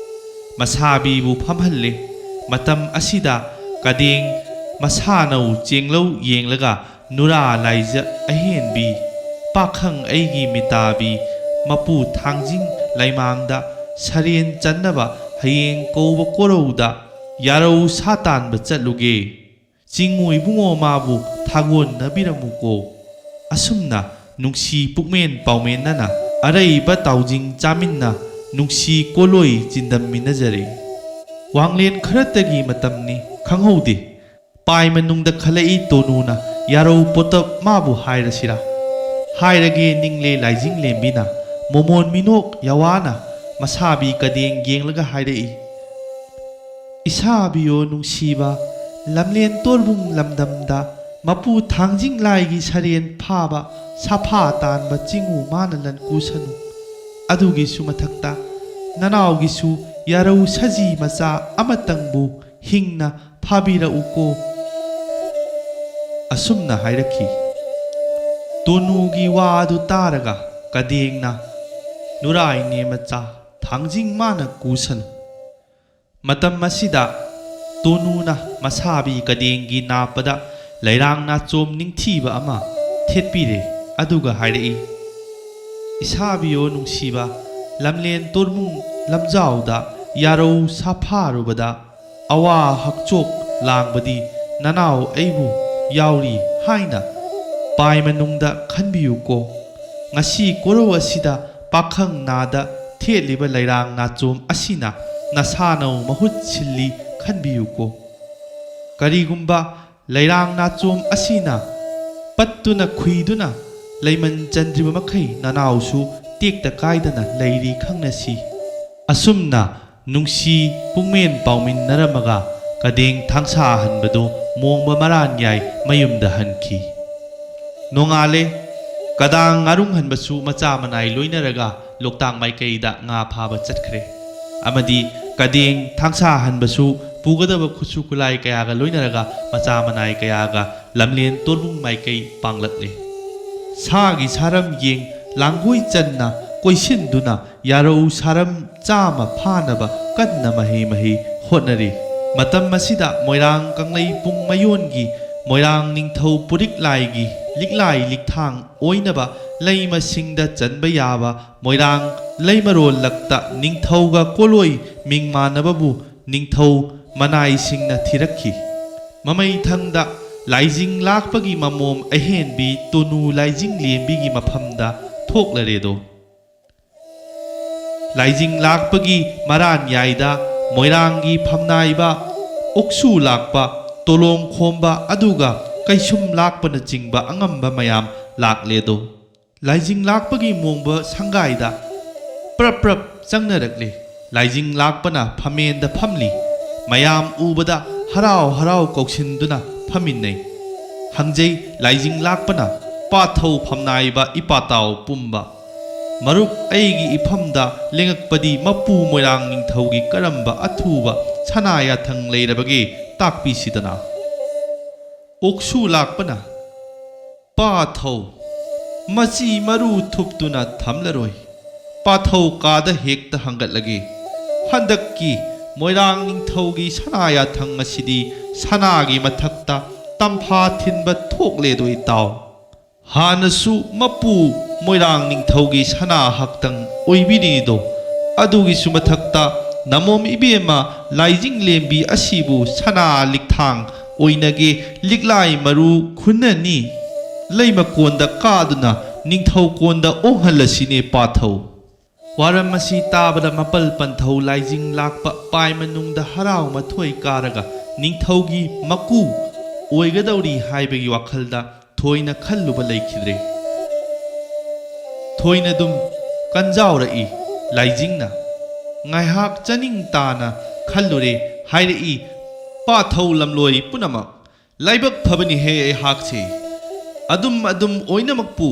ꯃꯁꯥꯕꯤꯕꯨ ꯐꯝꯍꯜꯂꯦ꯫ ꯃꯇꯝ ꯑꯁꯤꯗ ꯀꯗꯦꯡ ꯃꯁꯥꯅꯧ ꯆꯦꯡꯂꯧ ꯌꯦꯡꯂꯒ ꯅꯨꯔꯥ ꯂꯥꯏꯖ ꯑꯍꯦꯟꯕꯤ, ꯄꯥꯈꯪ ꯑꯩꯒꯤ ꯃꯤꯇꯥꯕꯤ, ꯃꯄꯨ ꯊꯥꯡꯖꯤꯡ ꯂꯩꯃꯥꯡꯗ ꯁꯔꯦꯟ ꯆꯟꯅꯕ ꯍꯌꯦꯡ ꯀꯧꯕ ꯀꯣꯔꯧꯗ ꯌꯥꯔꯧ ꯁꯥ ꯇꯥꯟꯕ ꯆꯠꯂꯨꯒꯦ꯫ ꯆꯤꯡꯉꯨ ꯏꯕꯨꯡꯉꯣ ꯃꯥꯕꯨ ꯊꯥꯒꯣꯟꯅꯕꯤꯔꯝꯃꯨꯀꯣ꯫ ꯑꯁꯨꯝꯅ ꯅꯨꯡꯁꯤ ꯄꯨꯛꯃꯦꯟ ꯄꯥꯎꯃꯦꯟꯅꯅ ꯑꯔꯩꯕ ꯇꯥꯎꯖꯤꯡ ꯆꯥꯃꯤꯟꯅ ꯅꯨꯡꯁꯤ ꯀꯣꯂꯣꯏ ꯆꯤꯟꯗꯝꯃꯤꯟꯅꯖꯔꯦ꯫ ꯋꯥꯡꯂꯦꯟ ꯈꯔꯇꯒꯤ ꯃꯇꯝꯅꯤ ꯈꯪꯍꯧꯗꯦ꯫ ꯄꯥꯏ ꯃꯅꯨꯡꯗ ꯈꯜꯂꯛꯏ ꯇꯣꯅꯨꯅ ꯌꯥꯔꯧ ꯄꯣꯇꯞ ꯃꯥꯕꯨ ꯍꯥꯏꯔꯁꯤꯔꯥ? ꯍꯥꯏꯔꯒꯦ ꯅꯤꯡꯂꯦ ꯂꯥꯏꯖꯤꯡ ꯂꯦꯝꯕꯤꯅ, ꯃꯣꯃꯣꯟ ꯃꯤꯅꯣꯛ ꯌꯥꯋꯥꯅ ꯃꯁꯥꯕꯤ ꯀꯗꯦꯡ ꯌꯦꯡꯂꯒ ꯍꯥꯏꯔꯛꯏ꯫ ꯏꯁꯥꯕꯤꯌꯣ ꯅꯨꯡꯁꯤꯕ, ꯂꯝꯂꯦꯟ ꯇꯣꯔꯕꯨꯡ ꯂꯝꯗꯝꯗ ꯃꯄꯨ ꯊꯥꯡꯖꯤꯡ ꯂꯥꯏꯒꯤ ꯁꯔꯦꯟ ꯐꯥꯕ ꯁꯥꯐꯥ ꯇꯥꯟꯕ ꯆꯤꯡꯉꯨ ꯃꯥꯅ ꯂꯟ ꯀꯨꯁꯅꯨ꯫ ꯑꯗꯨꯒꯤꯁꯨ ꯃꯊꯛꯇ ꯅꯅꯥꯎꯒꯤꯁꯨ ꯌꯥꯔꯧ ꯁꯖꯤ ꯃꯆꯥ ꯑꯃꯇꯪꯕꯨ ꯍꯤꯡꯅ ꯐꯥꯕꯤꯔꯛꯎꯀꯣ꯫ ꯑꯁꯨꯝꯅ ꯍꯥꯏꯔꯛꯈꯤ꯫ ꯇꯣꯅꯨꯒꯤ ꯋꯥ ꯑꯗꯨ ꯇꯥꯔꯒ ꯀꯗꯦꯡꯅ, ꯅꯨꯔꯥꯏꯅꯦ ꯃꯆꯥ, ꯊꯥꯡꯖꯤꯡ ꯃꯥꯅ ꯀꯨꯁꯅꯨ꯫ ꯃꯇꯝ ꯑꯁꯤꯗ ꯇꯣꯅꯨꯅ ꯃꯁꯥꯕꯤ ꯀꯗꯦꯡꯒꯤ ꯅꯥꯞꯄꯗ ꯂꯩꯔꯥꯡ ꯅꯥꯆꯣꯝ ꯅꯤꯡꯊꯤꯕ ꯑꯃ ꯊꯦꯠꯄꯤꯔꯦ, ꯑꯗꯨꯒ ꯍꯥꯏꯔꯛꯏ, ꯏꯁꯥꯕꯤꯌꯣ ꯅꯨꯡꯁꯤꯕ, ꯂꯝꯂꯦꯟ ꯇꯣꯔꯃꯨꯡ ꯂꯝꯖꯥꯎꯗ ꯌꯥꯔꯧ ꯁꯥꯐꯥꯔꯨꯕꯗ ꯑꯋꯥ ꯍꯛꯆꯣꯛ ꯂꯥꯡꯕꯗꯤ ꯅꯅꯥꯎ ꯑꯩꯕꯨ ꯌꯥꯎꯔꯤ ꯍꯥꯏꯅ ꯄꯥꯏ ꯃꯅꯨꯡꯗ ꯈꯟꯕꯤꯌꯨꯀꯣ꯫ ꯉꯁꯤ ꯀꯣꯔꯧ ꯑꯁꯤꯗ ꯄꯥꯈꯪ ꯅꯥꯗ ꯊꯦꯠꯂꯤꯕ ꯂꯩꯔꯥꯡ ꯅꯥꯆꯣꯝ ꯑꯁꯤꯅ ꯅꯁꯥꯅꯧ ꯃꯍꯨꯠ ꯁꯤꯜꯂꯤ ꯈꯟꯕꯤꯌꯨꯀꯣ꯫ ꯀꯔꯤꯒꯨꯝꯕ ꯂꯩꯔꯥꯡ ꯅꯥꯆꯣꯝ ꯑꯁꯤꯅ ꯄꯠꯇꯨꯅ ꯈꯨꯏꯗꯨꯅ ꯂꯩꯃꯟ ꯆꯟꯗ꯭ꯔꯤꯕ ꯃꯈꯩ ꯅꯅꯥꯎꯁꯨ ꯇꯦꯛꯇ ꯀꯥꯏꯗꯅ ꯂꯩꯔꯤ ꯈꯪꯅꯁꯤ꯫ ꯑꯁꯨꯝꯅ ꯅꯨꯡꯁꯤ ꯄꯨꯛꯃꯦꯟ ꯄꯥꯎꯃꯤꯟꯅꯔꯝꯃꯒ ꯀꯗꯦꯡ ꯊꯥꯡꯁꯥ ꯍꯟꯕꯗꯨ ꯃꯣꯡꯕ ꯃꯔꯥꯟ ꯌꯥꯏ ꯃꯌꯨꯝꯗ ꯍꯟꯈꯤ꯫ ꯅꯣꯡꯉꯥꯜꯂꯦ꯫ ꯀꯗꯥꯡ ꯉꯥꯔꯨꯡ ꯍꯟꯕꯁꯨ ꯃꯆꯥ ꯃꯅꯥꯏ ꯂꯣꯏꯅꯔꯒ ꯂꯣꯛꯇꯥꯛ ꯃꯥꯏꯀꯩꯗ ꯉꯥ ꯐꯥꯕ ꯆꯠꯈ꯭ꯔꯦ꯫ ꯑꯃꯗꯤ ꯀꯗꯦꯡ ꯊꯥꯡꯁꯥ ꯍꯟꯕꯁꯨ ꯄꯨꯒꯗꯕ ꯈꯨꯠꯁꯨ ꯈꯨꯠꯂꯥꯏ ꯀꯌꯥꯒ ꯂꯣꯏꯅꯔꯒ ꯃꯆꯥ ꯃꯅꯥꯏ ꯀꯌꯥꯒ ꯂꯝꯂꯦꯟ ꯇꯣꯔꯕꯨꯡ ꯃꯥꯏꯀꯩ ꯄꯥꯡꯂꯛꯂꯦ꯫ ꯁꯥꯒꯤ ꯁꯥꯔꯝ ꯌꯦꯡ ꯂꯥꯡꯒꯣꯏ ꯆꯟꯅ ꯀꯣꯏꯁꯤꯟꯗꯨꯅ ꯌꯥꯔꯧ ꯁꯥꯔꯝ ꯆꯥꯝꯃ ꯐꯥꯅꯕ ꯀꯟꯅ ꯃꯍꯩ ꯃꯍꯩ ꯍꯣꯠꯅꯔꯤ꯫ ꯃꯇꯝ ꯑꯁꯤꯗ ꯃꯣꯏꯔꯥꯡ ꯀꯪꯂꯩ ꯄꯨꯡ ꯃꯌꯣꯟꯒꯤ ꯃꯣꯏꯔꯥꯡ ꯅꯤꯡꯊꯧ ꯄꯨꯔꯤꯛ ꯂꯥꯏꯒꯤ ꯂꯤꯛꯂꯥꯏ ꯂꯤꯛꯊꯥꯡ ꯑꯣꯏꯅꯕ ꯂꯩꯃꯁꯤꯡꯗ ꯆꯟꯕ ꯌꯥꯕ ꯃꯣꯏꯔꯥꯡ ꯂꯩꯃꯔꯣꯜ ꯂꯛꯇ ꯅꯤꯡꯊꯧꯒ ꯀꯣꯂꯣꯏ ꯃꯤꯡ ꯃꯥꯟꯅꯕꯕꯨ ꯅꯤꯡꯊꯧ ꯃꯅꯥꯏꯁꯤꯡꯅ ꯊꯤꯔꯛꯈꯤ꯫ ꯃꯃꯩꯊꯪꯗ ꯂꯥꯏꯖꯤꯡ ꯂꯥꯛꯄꯒꯤ ꯃꯃꯣꯝ ꯑꯍꯦꯟꯕꯤ ꯇꯣꯅꯨ ꯂꯥꯏꯖꯤꯡ ꯂꯦꯝꯕꯤꯒꯤ ꯃꯐꯝꯗ ꯊꯣꯛꯂꯔꯦꯗꯣ꯫ ꯂꯥꯏꯖꯤꯡ ꯂꯥꯛꯄꯒꯤ ꯃꯔꯥꯟꯌꯥꯏꯗ ꯃꯣꯏꯔꯥꯡꯒꯤ ꯐꯝꯅꯥꯏꯕ, ꯎꯛꯁꯨ ꯂꯥꯛꯄ, ꯇꯣꯂꯣꯡ ꯈꯣꯝꯕ, ꯑꯗꯨꯒ ꯀꯩꯁꯨꯝ ꯂꯥꯛꯄꯅꯆꯤꯡꯕ ꯑꯉꯝꯕ ꯃꯌꯥꯝ ꯂꯥꯛꯂꯦꯗꯣ꯫ ꯂꯥꯏꯖꯤꯡ ꯂꯥꯛꯄꯒꯤ ꯃꯣꯡꯕ ꯁꯪꯒꯥꯏꯗ ꯄ꯭ꯔꯞ ꯄ꯭ꯔꯞ ꯆꯪꯅꯔꯛꯂꯦ꯫ ꯂꯥꯏꯖꯤꯡ ꯂꯥꯛꯄꯅ ꯐꯝꯃꯦꯟꯗ ꯐꯝꯂꯤ꯫ ꯃꯌꯥꯝ ꯎꯕꯗ ꯍꯔꯥꯎ ꯍꯔꯥꯎ ꯀꯧꯁꯤꯟꯗꯨꯅ ꯐꯝꯃꯤꯟꯅꯩ꯫ ꯍꯪꯖꯩ ꯂꯥꯏꯖꯤꯡ ꯂꯥꯛꯄꯅ, "ꯄꯥꯊꯧ ꯐꯝꯅꯥꯏꯕ ꯏꯄꯥꯇꯥꯎ ꯄꯨꯝꯕ, ꯃꯔꯨꯞ ꯑꯩꯒꯤ ꯏꯐꯝꯗ ꯂꯦꯡꯉꯛꯄꯗꯤ ꯃꯄꯨ ꯃꯣꯏꯔꯥꯡ ꯅꯤꯡꯊꯧꯒꯤ ꯀꯔꯝꯕ ꯑꯊꯨꯕ ꯁꯅꯥ ꯌꯥꯊꯪ ꯂꯩꯔꯕꯒꯦ ꯇꯥꯛꯄꯤꯁꯤꯗꯅ?" ꯑꯣꯛꯁꯨ ꯂꯥꯛꯄꯅ, "ꯄꯥꯊꯧ, ꯃꯆꯤ ꯃꯔꯨ ꯊꯨꯞꯇꯨꯅ ꯊꯝꯂꯔꯣꯏ꯫ ꯄꯥꯊꯧ ꯀꯥꯗ ꯍꯦꯛꯇ ꯍꯪꯒꯠꯂꯒꯦ꯫ ꯍꯟꯗꯛꯀꯤ ꯃꯣꯏꯔꯥꯡ ꯅꯤꯡꯊꯧꯒꯤ ꯁꯅꯥ ꯌꯥꯊꯪ ꯑꯁꯤꯗꯤ ꯁꯅꯥꯒꯤ ꯃꯊꯛꯇ ꯇꯝꯐꯥ ꯊꯤꯟꯕ ꯊꯣꯛꯂꯦꯗꯣ ꯏꯇꯥꯎ꯫ ꯍꯥꯟꯅꯁꯨ ꯃꯄꯨ ꯃꯣꯏꯔꯥꯡ ꯅꯤꯡꯊꯧꯒꯤ ꯁꯅꯥ ꯍꯛꯇꯪ ꯑꯣꯏꯕꯤꯔꯤꯅꯤꯗꯣ꯫ ꯑꯗꯨꯒꯤꯁꯨ ꯃꯊꯛꯇ ꯅꯃꯣꯝ ꯏꯕꯦꯝꯃ ꯂꯥꯏꯖꯤꯡ ꯂꯦꯝꯕꯤ ꯑꯁꯤꯕꯨ ꯁꯅꯥ ꯂꯤꯛꯊꯥꯡ ꯑꯣꯏꯅꯒꯦ ꯂꯤꯛꯂꯥꯏ ꯃꯔꯨ ꯈꯨꯟꯅꯅꯤ꯫ ꯂꯩꯃꯀꯣꯟꯗ ꯀꯥꯗꯨꯅ ꯅꯤꯡꯊꯧꯀꯣꯟꯗ ꯑꯣꯡꯍꯜꯂꯁꯤꯅꯦ ꯄꯥꯊꯧ꯫" ꯋꯥꯔꯝ ꯑꯁꯤ ꯇꯥꯕꯗ ꯃꯄꯜ ꯄꯟꯊꯧ ꯂꯥꯏꯖꯤꯡ ꯂꯥꯛꯄ ꯄꯥꯏ ꯃꯅꯨꯡꯗ ꯍꯔꯥꯎ ꯃꯊꯣꯏ ꯀꯥꯔꯒ ꯅꯤꯡꯊꯧꯒꯤ ꯃꯀꯨ ꯑꯣꯏꯒꯗꯧꯔꯤ ꯍꯥꯏꯕꯒꯤ ꯋꯥꯈꯜꯗ ꯊꯣꯏꯅ ꯈꯜꯂꯨꯕ ꯂꯩꯈꯤꯗ꯭ꯔꯦ꯫ ꯊꯣꯏꯅ ꯑꯗꯨꯝ ꯀꯟꯖꯥꯎꯔꯛꯏ꯫ ꯂꯥꯏꯖꯤꯡꯅ ꯉꯥꯏꯍꯥꯛ ꯆꯥꯅꯤꯡ ꯇꯥꯅ ꯈꯜꯂꯨꯔꯦ꯫ ꯍꯥꯏꯔꯛꯏ, "ꯄꯥꯊꯧ ꯂꯝꯂꯣꯏ ꯄꯨꯝꯅꯃꯛ, ꯂꯥꯏꯕꯛ ꯐꯕꯅꯤꯍꯦ ꯑꯩꯍꯥꯛꯁꯦ꯫ ꯑꯗꯨꯝ ꯑꯗꯨꯝ ꯑꯣꯏꯅꯃꯛꯄꯨ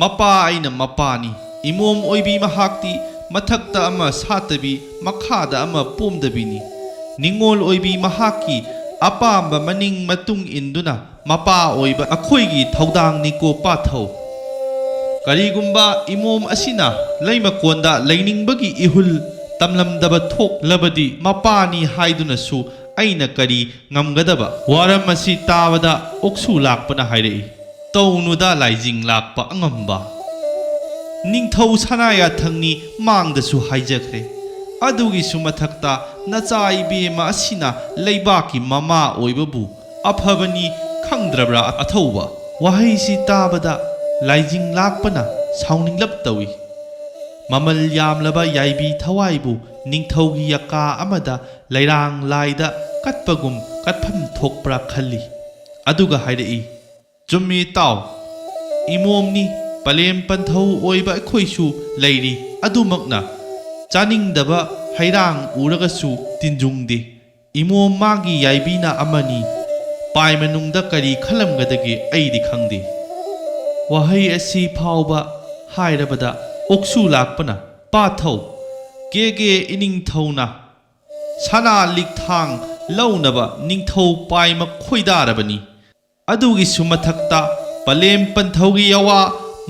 ꯃꯄꯥ ꯑꯩꯅ ꯃꯄꯥꯅꯤ꯫ ꯏꯃꯣꯝ ꯑꯣꯏꯕꯤ ꯃꯍꯥꯛꯇꯤ ꯃꯊꯛꯇ ꯑꯃ ꯁꯥꯠꯇꯕꯤ, ꯃꯈꯥꯗ ꯑꯃ ꯄꯣꯝꯗꯕꯤꯅꯤ꯫ ꯅꯤꯡꯉꯣꯜ ꯑꯣꯏꯕꯤ ꯃꯍꯥꯛꯀꯤ ꯑꯄꯥꯝꯕ ꯃꯅꯤꯡ ꯃꯇꯨꯡ ꯏꯟꯗꯨꯅ ꯃꯄꯥ ꯑꯣꯏꯕ ꯑꯩꯈꯣꯏꯒꯤ ꯊꯧꯗꯥꯡꯅꯤꯀꯣ ꯄꯥꯊꯧ꯫ ꯀꯔꯤꯒꯨꯝꯕ ꯏꯃꯣꯝ ꯑꯁꯤꯅ ꯂꯩꯃꯀꯣꯟꯗ ꯂꯩꯅꯤꯡꯕꯒꯤ ꯏꯍꯨꯜ ꯇꯝꯂꯝꯗꯕ ꯊꯣꯛꯂꯕꯗꯤ ꯃꯄꯥꯅꯤ ꯍꯥꯏꯗꯨꯅꯁꯨ ꯑꯩꯅ ꯀꯔꯤ ꯉꯝꯒꯗꯕ? ꯋꯥꯔꯝ ꯑꯁꯤ ꯇꯥꯕꯗ ꯑꯣꯛꯁꯨ ꯂꯥꯛꯄꯅ ꯍꯥꯏꯔꯛꯏ, "ꯇꯧꯅꯨꯗ ꯂꯥꯏꯖꯤꯡ ꯂꯥꯛꯄ ꯑꯉꯝꯕ꯫ ꯅꯤꯡꯊꯧ ꯁꯅꯥꯌꯥꯊꯪꯅꯤ ꯃꯥꯡꯗꯁꯨ ꯍꯥꯏꯖꯈ꯭ꯔꯦ꯫ ꯑꯗꯨꯒꯤꯁꯨ ꯃꯊꯛꯇ ꯅꯆꯥ ꯏꯕꯦꯝꯃ ꯑꯁꯤꯅ ꯂꯩꯕꯥꯛꯀꯤ ꯃꯃꯥ ꯑꯣꯏꯕꯕꯨ ꯑꯐꯕꯅꯤ ꯈꯪꯗ꯭ꯔꯕ꯭ꯔꯥ ꯑꯊꯧꯕ?" ꯋꯥꯍꯩꯁꯤ ꯇꯥꯕꯗ ꯂꯥꯏꯖꯤꯡ ꯂꯥꯛꯄꯅ ꯁꯥꯎꯅꯤꯡꯂꯞ ꯇꯧꯏ꯫ ꯃꯃꯜ ꯌꯥꯝꯂꯕ ꯌꯥꯏꯕꯤ ꯊꯋꯥꯏꯕꯨ ꯅꯤꯡꯊꯧꯒꯤ ꯌꯀꯥ ꯑꯃꯗ ꯂꯩꯔꯥꯡ ꯂꯥꯏꯗ ꯀꯠꯄꯒꯨꯝ ꯀꯠꯐꯝ ꯊꯣꯛꯄ꯭ꯔꯥ ꯈꯜꯂꯤ꯫ ꯑꯗꯨꯒ ꯍꯥꯏꯔꯛꯏ, "ꯆꯨꯝꯃꯤ ꯇꯥꯎ, ꯏꯃꯣꯝꯅꯤ, ꯄꯂꯦꯝ ꯄꯟꯊꯧ ꯑꯣꯏꯕ ꯑꯩꯈꯣꯏꯁꯨ ꯂꯩꯔꯤ꯫ ꯑꯗꯨꯃꯛꯅ ꯆꯥꯅꯤꯡꯗꯕ ꯍꯩꯔꯥꯡ ꯎꯔꯒꯁꯨ ꯇꯤꯟꯖꯨꯡꯗꯦ꯫ ꯏꯃꯣꯝ ꯃꯥꯒꯤ ꯌꯥꯏꯕꯤꯅ ꯑꯃꯅꯤ, ꯄꯥꯏ ꯃꯅꯨꯡꯗ ꯀꯔꯤ ꯈꯜꯂꯝꯒꯗꯒꯦ ꯑꯩꯗꯤ ꯈꯪꯗꯦ"꯫ ꯋꯥꯍꯩ ꯑꯁꯤ ꯐꯥꯎꯕ ꯍꯥꯏꯔꯕꯗ ꯑꯣꯛꯁꯨ ꯂꯥꯛꯄꯅ, "ꯄꯥꯊꯧ, ꯀꯦꯒꯦ ꯏꯅꯤꯡꯊꯧꯅ ꯁꯅꯥ ꯂꯤꯛꯊꯥꯡ ꯂꯧꯅꯕ ꯅꯤꯡꯊꯧ ꯄꯥꯏꯃ ꯈꯣꯏꯗꯥꯔꯕꯅꯤ꯫ ꯑꯗꯨꯒꯤꯁꯨ ꯃꯊꯛꯇ ꯄꯂꯦꯝ ꯄꯟꯊꯧꯒꯤ ꯌꯥꯋꯥ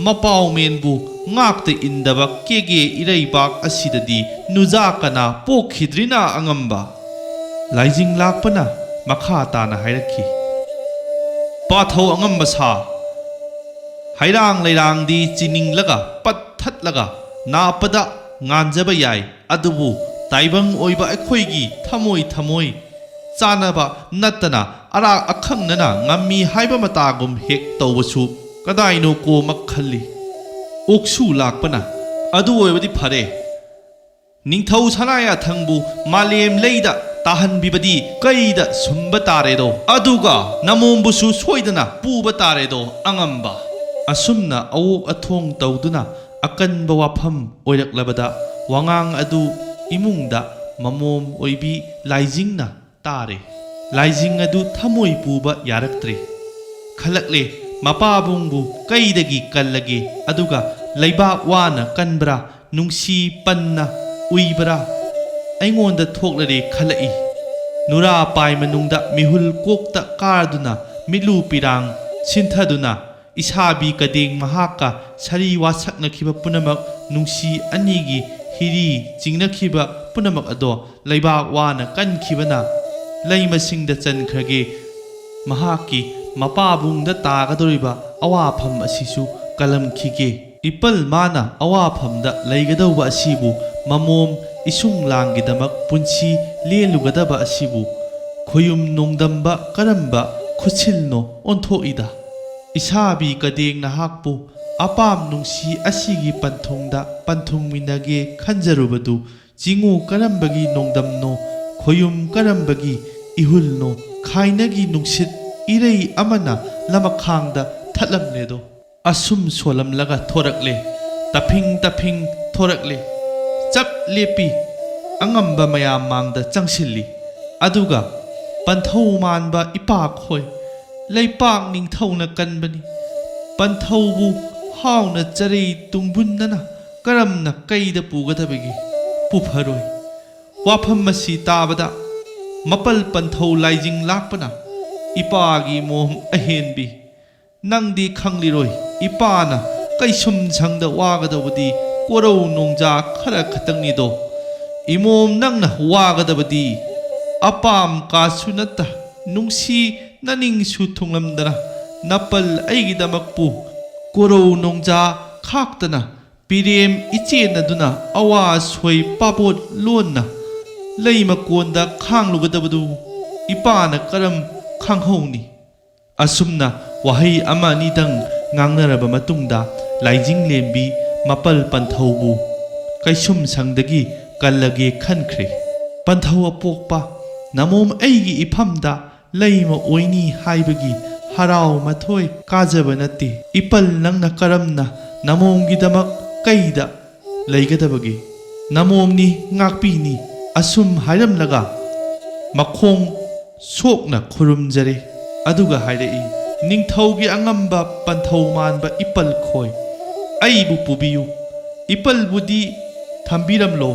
ꯃꯄꯥꯎꯃꯦꯟꯕꯨ ꯉꯥꯛꯇ ꯏꯟꯗꯕ ꯀꯦꯒꯦ ꯏꯔꯩꯕꯥꯛ ꯑꯁꯤꯗꯗꯤ ꯅꯨꯖꯥ ꯀꯅꯥ ꯄꯣꯛꯈꯤꯗ꯭ꯔꯤꯅ ꯑꯉꯝꯕ?" ꯂꯥꯏꯖꯤꯡ ꯂꯥꯛꯄꯅ ꯃꯈꯥ ꯇꯥꯅ ꯍꯥꯏꯔꯛꯈꯤ, "ꯄꯥꯊꯧ ꯑꯉꯝꯕ ꯁꯥ, ꯍꯩꯔꯥꯡ ꯂꯩꯔꯥꯡꯗꯤ ꯆꯤꯅꯤꯡꯂꯒ ꯄꯠ ꯊꯠꯂꯒ ꯅꯥꯞꯄꯗ ꯉꯥꯟꯖꯕ ꯌꯥꯏ, ꯑꯗꯨꯕꯨ ꯇꯥꯏꯕꯪ ꯑꯣꯏꯕ ꯑꯩꯈꯣꯏꯒꯤ ꯊꯃꯣꯏ ꯊꯃꯣꯏ ꯆꯥꯅꯕ ꯅꯠꯇꯅ ꯑꯔꯥꯛ ꯑꯈꯪꯅꯅ ꯉꯝꯃꯤ ꯍꯥꯏꯕ ꯃꯇꯥꯒꯨꯝ ꯍꯦꯛ ꯇꯧꯕꯁꯨ ꯀꯗꯥꯏꯅꯣ ꯀꯣꯃꯛ ꯈꯜꯂꯤ"꯫ ꯑꯣꯛꯁꯨ ꯂꯥꯛꯄꯅ, "ꯑꯗꯨ ꯑꯣꯏꯕꯗꯤ ꯐꯔꯦ, ꯅꯤꯡꯊꯧ ꯁꯅꯥꯌꯥꯊꯪꯕꯨ ꯃꯥꯂꯦꯝ ꯂꯩꯗ ꯇꯥꯍꯟꯕꯤꯕꯗꯤ ꯀꯩꯗ ꯁꯨꯝꯕ ꯇꯥꯔꯦꯗꯣ, ꯑꯗꯨꯒ ꯅꯃꯣꯝꯕꯨꯁꯨ ꯁꯣꯏꯗꯅ ꯄꯨꯕ ꯇꯥꯔꯦꯗꯣ ꯑꯉꯝꯕ"꯫ ꯑꯁꯨꯝꯅ ꯑꯋꯣꯛ ꯑꯊꯣꯡ ꯇꯧꯗꯨꯅ ꯑꯀꯟꯕ ꯋꯥꯐꯝ ꯑꯣꯏꯔꯛꯂꯕꯗ ꯋꯥꯉꯥꯡ ꯑꯗꯨ ꯏꯃꯨꯡꯗ ꯃꯃꯣꯝ ꯑꯣꯏꯕꯤ ꯂꯥꯏꯖꯤꯡꯅ ꯇꯥꯔꯦ꯫ ꯂꯥꯏꯖꯤꯡ ꯑꯗꯨ ꯊꯃꯣꯏ ꯄꯨꯕ ꯌꯥꯔꯛꯇ꯭ꯔꯦ꯫ ꯈꯜꯂꯛꯂꯦ, ꯃꯄꯥꯕꯨꯡꯕꯨ ꯀꯩꯗꯒꯤ ꯀꯜꯂꯒꯦ? ꯑꯗꯨꯒ ꯂꯩꯕꯥꯛ ꯋꯥꯅ ꯀꯟꯕ꯭ꯔꯥ, ꯅꯨꯡꯁꯤ ꯄꯟꯅ ꯎꯏꯕ꯭ꯔꯥ? ꯑꯩꯉꯣꯟꯗ ꯊꯣꯛꯂꯔꯦ ꯈꯜꯂꯛꯏ꯫ ꯅꯨꯔꯥ ꯄꯥꯏ ꯃꯅꯨꯡꯗ ꯃꯤꯍꯨꯜ ꯀꯣꯛꯇ ꯀꯥꯗꯨꯅ, ꯃꯤꯠꯂꯨ ꯄꯤꯔꯥꯡ ꯁꯤꯟꯊꯗꯨꯅ, ꯏꯁꯥꯕꯤ ꯀꯗꯦꯡ ꯃꯍꯥꯛꯀ ꯁꯥꯔꯤ ꯋꯥꯁꯛꯅꯈꯤꯕ ꯄꯨꯝꯅꯃꯛ, ꯅꯨꯡꯁꯤ ꯑꯅꯤꯒꯤ ꯍꯤꯔꯤ ꯆꯤꯡꯅꯈꯤꯕ ꯄꯨꯝꯅꯃꯛ ꯑꯗꯣ ꯂꯩꯕꯥꯛ ꯋꯥꯅ ꯀꯟꯈꯤꯕꯅ ꯂꯩꯃꯁꯤꯡꯗ ꯆꯟꯈ꯭ꯔꯒꯦ꯫ ꯃꯍꯥꯛꯀꯤ ꯃꯄꯥꯕꯨꯡꯗ ꯇꯥꯒꯗꯧꯔꯤꯕ ꯑꯋꯥꯐꯝ ꯑꯁꯤꯁꯨ ꯀꯜꯂꯝꯈꯤꯒꯦ꯫ ꯏꯄꯜ ꯃꯥꯅ ꯑꯋꯥꯐꯝꯗ ꯂꯩꯒꯗꯧꯕ ꯑꯁꯤꯕꯨ, ꯃꯃꯣꯝ ꯏꯁꯨꯡ ꯂꯥꯡꯒꯤꯗꯃꯛ ꯄꯨꯟꯁꯤ ꯂꯦꯜꯂꯨꯒꯗꯕ ꯑꯁꯤꯕꯨ, ꯈꯣꯌꯨꯝ ꯅꯣꯡꯗꯝꯕ ꯀꯔꯝꯕ ꯈꯨꯠꯁꯤꯜꯅꯣ ꯑꯣꯟꯊꯣꯛꯏꯗ? ꯏꯁꯥꯕꯤ ꯀꯗꯦꯡ ꯅꯍꯥꯛꯄꯨ ꯑꯄꯥꯝ ꯅꯨꯡꯁꯤ ꯑꯁꯤꯒꯤ ꯄꯟꯊꯨꯡꯗ ꯄꯟꯊꯨꯡꯃꯤꯟꯅꯒꯦ ꯈꯟꯖꯔꯨꯕꯗꯨ, ꯆꯤꯡꯉꯨ ꯀꯔꯝꯕꯒꯤ ꯅꯣꯡꯗꯝꯅꯣ, ꯈꯣꯌꯨꯝ ꯀꯔꯝꯕꯒꯤ ꯏꯍꯨꯜꯅꯣ, ꯈꯥꯏꯅꯒꯤ ꯅꯨꯡꯁꯤꯠ ꯏꯔꯩ ꯑꯃꯅ ꯂꯃꯈꯥꯡꯗ ꯊꯠꯂꯝꯂꯦꯗꯣ꯫ ꯑꯁꯨꯝ ꯁꯣꯜꯂꯝꯂꯒ ꯊꯣꯔꯛꯂꯦ, ꯇꯐꯤꯡ ꯇꯐꯤꯡ ꯊꯣꯔꯛꯂꯦ꯫ ꯆꯞ ꯂꯦꯞꯄꯤ, ꯑꯉꯝꯕ ꯃꯌꯥꯝ ꯃꯥꯡꯗ ꯆꯪꯁꯤꯜꯂꯤ꯫ ꯑꯗꯨꯒ ꯄꯟꯊꯧ ꯃꯥꯟꯕ ꯏꯄꯥꯈꯣꯏ, ꯂꯩꯄꯥꯛ ꯅꯤꯡꯊꯧꯅ ꯀꯟꯕꯅꯤ꯫ ꯄꯟꯊꯧꯕꯨ ꯍꯥꯎꯅ ꯆꯔꯩ ꯇꯨꯡꯕꯨꯟꯅꯅ ꯀꯔꯝꯅ ꯀꯩꯗ ꯄꯨꯒꯗꯕꯒꯦ? ꯄꯨꯐꯔꯣꯏ꯫ ꯋꯥꯐꯝ ꯑꯁꯤ ꯇꯥꯕꯗ ꯃꯄꯜ ꯄꯟꯊꯧ ꯂꯥꯏꯖꯤꯡ ꯂꯥꯛꯄꯅ ꯏꯄꯥꯒꯤ ꯃꯣꯝ ꯑꯍꯦꯟꯕꯤ, ꯅꯪꯗꯤ ꯈꯪꯂꯤꯔꯣꯏ, ꯏꯄꯥꯅ ꯀꯩꯁꯨꯝ ꯁꯪꯗ ꯋꯥꯒꯗꯕꯗꯤ ꯀꯣꯔꯧ ꯅꯣꯡꯖꯥ ꯈꯔ ꯈꯛꯇꯪꯅꯤꯗꯣ꯫ ꯏꯃꯣꯝ ꯅꯪꯅ ꯋꯥꯒꯗꯕꯗꯤ ꯑꯄꯥꯝ ꯀꯥꯁꯨ ꯅꯠꯇ, ꯅꯨꯡꯁꯤ ꯅꯅꯤꯡꯁꯨ ꯊꯨꯡꯂꯝꯗꯅ ꯅꯄꯜ ꯑꯩꯒꯤꯗꯃꯛꯄꯨ ꯀꯣꯔꯧ ꯅꯣꯡꯖꯥ ꯈꯥꯛꯇꯅ ꯄꯤꯔꯦꯝ ꯏꯆꯦꯟꯅꯗꯨꯅ ꯑꯋꯥ ꯑꯁꯣꯏ ꯄꯥꯕꯣꯠ ꯂꯣꯟꯅ ꯂꯩ ꯃꯀꯣꯟꯗ ꯈꯥꯡꯂꯨꯒꯗꯕꯗꯨ ꯏꯄꯥꯅ ꯀꯔꯝ ꯈꯪꯍꯧꯅꯤ? ꯑꯁꯨꯝꯅ ꯋꯥꯍꯩ ꯑꯃ ꯑꯅꯤꯗꯪ ꯉꯥꯡꯅꯔꯕ ꯃꯇꯨꯡꯗ ꯂꯥꯏꯖꯤꯡꯂꯦꯝꯕꯤ ꯃꯄꯜ ꯄꯟꯊꯧꯕꯨ ꯀꯩꯁꯨꯝ ꯁꯪꯗꯒꯤ ꯀꯜꯂꯒꯦ ꯈꯟꯈ꯭ꯔꯦ꯫ ꯄꯟꯊꯧ ꯑꯄꯣꯛꯄ, ꯅꯃꯣꯝ ꯑꯩꯒꯤ ꯏꯐꯝꯗ ꯂꯩꯃ ꯑꯣꯏꯅꯤ ꯍꯥꯏꯕꯒꯤ ꯍꯔꯥꯎ ꯃꯊꯣꯏ ꯀꯥꯖꯕ ꯅꯠꯇꯦ꯫ ꯏꯄꯜ ꯅꯪꯅ ꯀꯔꯝꯅ ꯅꯃꯣꯝꯒꯤꯗꯃꯛ ꯀꯩꯗ ꯂꯩꯒꯗꯕꯒꯦ? ꯅꯃꯣꯝꯅꯤ, ꯉꯥꯛꯄꯤꯅꯤ꯫ ꯑꯁꯨꯝ ꯍꯥꯏꯔꯝꯂꯒ ꯃꯈꯣꯡ ꯁꯣꯛꯅ ꯈꯨꯔꯨꯝꯖꯔꯦ꯫ ꯑꯗꯨꯒ ꯍꯥꯏꯔꯛꯏ, ꯅꯤꯡꯊꯧꯒꯤ ꯑꯉꯝꯕ ꯄꯟꯊꯧ ꯃꯥꯟꯕ ꯏꯄꯜ ꯈꯣꯏ, ꯑꯩꯕꯨ ꯄꯨꯕꯤꯌꯨ꯫ ꯏꯄꯜꯕꯨꯗꯤ ꯊꯝꯕꯤꯔꯝꯂꯣ꯫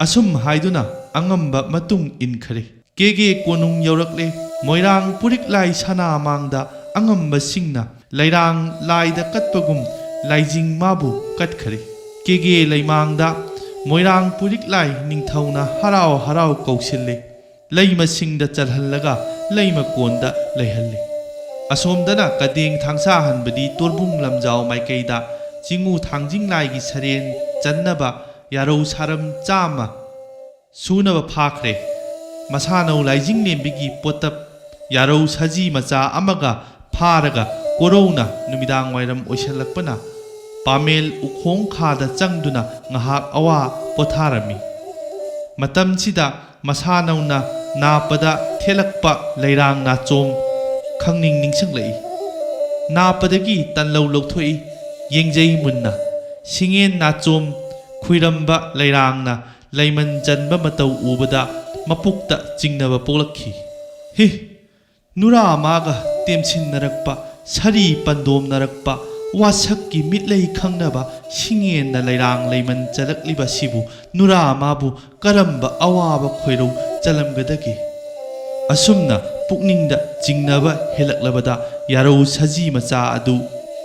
ꯑꯁꯨꯝ ꯍꯥꯏꯗꯨꯅ ꯑꯉꯝꯕ ꯃꯇꯨꯡ ꯏꯟꯈꯔꯦ꯫ ꯀꯦꯒꯦ ꯀꯣꯅꯨꯡ ꯌꯧꯔꯛꯂꯦ꯫ ꯃꯣꯏꯔꯥꯡ ꯄꯨꯔꯤꯛꯂꯥꯏ ꯁꯅꯥ ꯃꯥꯡꯗ ꯑꯉꯝꯕꯁꯤꯡꯅ ꯂꯩꯔꯥꯡ ꯂꯥꯏꯗ ꯀꯠꯄꯒꯨꯝ ꯂꯥꯏꯖꯤꯡ ꯃꯥꯕꯨ ꯀꯠꯈꯔꯦ꯫ ꯀꯦꯒꯦ ꯂꯩꯃꯥꯡꯗ ꯃꯣꯏꯔꯥꯡ ꯄꯨꯔꯤꯛꯂꯥꯏ ꯅꯤꯡꯊꯧꯅ ꯍꯔꯥꯎ ꯍꯔꯥꯎ ꯀꯧꯁꯤꯜꯂꯦ꯫ ꯂꯩꯃꯁꯤꯡꯗ ꯆꯜꯍꯜꯂꯒ ꯂꯩꯃꯀꯣꯟꯗ ꯂꯩꯍꯜꯂꯤ꯫ ꯑꯁꯣꯝꯗꯅ ꯀꯗꯦꯡ ꯊꯥꯡꯁꯥ ꯍꯟꯕꯗꯤ ꯇꯣꯔꯕꯨꯡ ꯂꯝꯖꯥꯎ ꯃꯥꯏꯀꯩꯗ ꯆꯤꯡꯉꯨ ꯊꯥꯡꯖꯤꯡ ꯂꯥꯏꯒꯤ ꯁꯔꯦꯟ ꯆꯟꯅꯕ ꯌꯥꯔꯧ ꯁꯥꯔꯝ ꯆꯥꯝꯃ ꯁꯨꯅꯕ ꯐꯥꯈ꯭ꯔꯦ꯫ ꯃꯁꯥꯅꯧ ꯂꯥꯏꯖꯤꯡꯂꯦꯝꯕꯤꯒꯤ ꯄꯣꯠꯇꯞ ꯌꯥꯔꯧ ꯁꯖꯤ ꯃꯆꯥ ꯑꯃꯒ ꯐꯥꯔꯒ ꯀꯣꯔꯧꯅ ꯅꯨꯃꯤꯗꯥꯡ ꯋꯥꯏꯔꯝ ꯑꯣꯏꯁꯜꯂꯛꯄꯅ ꯄꯥꯃꯦꯜ ꯎꯈꯣꯡ ꯈꯥꯗ ꯆꯪꯗꯨꯅ ꯉꯥꯏꯍꯥꯛ ꯑꯋꯥ ꯄꯣꯊꯥꯔꯝꯃꯤ꯫ ꯃꯇꯝꯁꯤꯗ ꯃꯁꯥꯅꯧꯅ ꯅꯥꯞꯄꯗ ꯊꯦꯠꯂꯛꯄ ꯂꯩꯔꯥꯡ ꯅꯥꯆꯣꯝ ꯈꯪꯅꯤꯡ ꯅꯤꯡꯁꯤꯡꯂꯛꯏ꯫ ꯅꯥꯞꯄꯗꯒꯤ ꯇꯟꯂꯧ ꯂꯧꯊꯣꯛꯏ, ꯌꯦꯡꯖꯩ ꯃꯨꯟꯅ꯫ ꯁꯤꯡꯉꯦꯟ ꯅꯥꯆꯣꯝ ꯈꯨꯏꯔꯝꯕ ꯂꯩꯔꯥꯡꯅ ꯂꯩꯃꯟ ꯆꯟꯕ ꯃꯇꯧ ꯎꯕꯗ ꯃꯄꯨꯛꯇ ꯆꯤꯡꯅꯕ ꯄꯣꯛꯂꯛꯈꯤ꯫ ꯍꯤ! ꯅꯨꯔꯥ ꯃꯥꯒ ꯇꯦꯝꯁꯤꯟꯅꯔꯛꯄ ꯁꯥꯔꯤ ꯄꯟꯗꯣꯝꯅꯔꯛꯄ ꯋꯥꯁꯛꯀꯤ ꯃꯤꯠꯂꯩ ꯈꯪꯅꯕ ꯁꯤꯡꯉꯦꯟꯅ ꯂꯩꯔꯥꯡ ꯂꯩꯃꯟ ꯆꯜꯂꯛꯂꯤꯕ ꯑꯁꯤꯕꯨ ꯅꯨꯔꯥ ꯃꯥꯕꯨ ꯀꯔꯝꯕ ꯑꯋꯥꯕ ꯈꯣꯏꯔꯧ ꯆꯜꯂꯝꯒꯗꯒꯦ? ꯑꯁꯨꯝꯅ ꯄꯨꯛꯅꯤꯡꯗ ꯆꯤꯡꯅꯕ ꯍꯦꯜꯂꯛꯂꯕꯗ ꯌꯥꯔꯧ ꯁꯖꯤ ꯃꯆꯥ ꯑꯗꯨ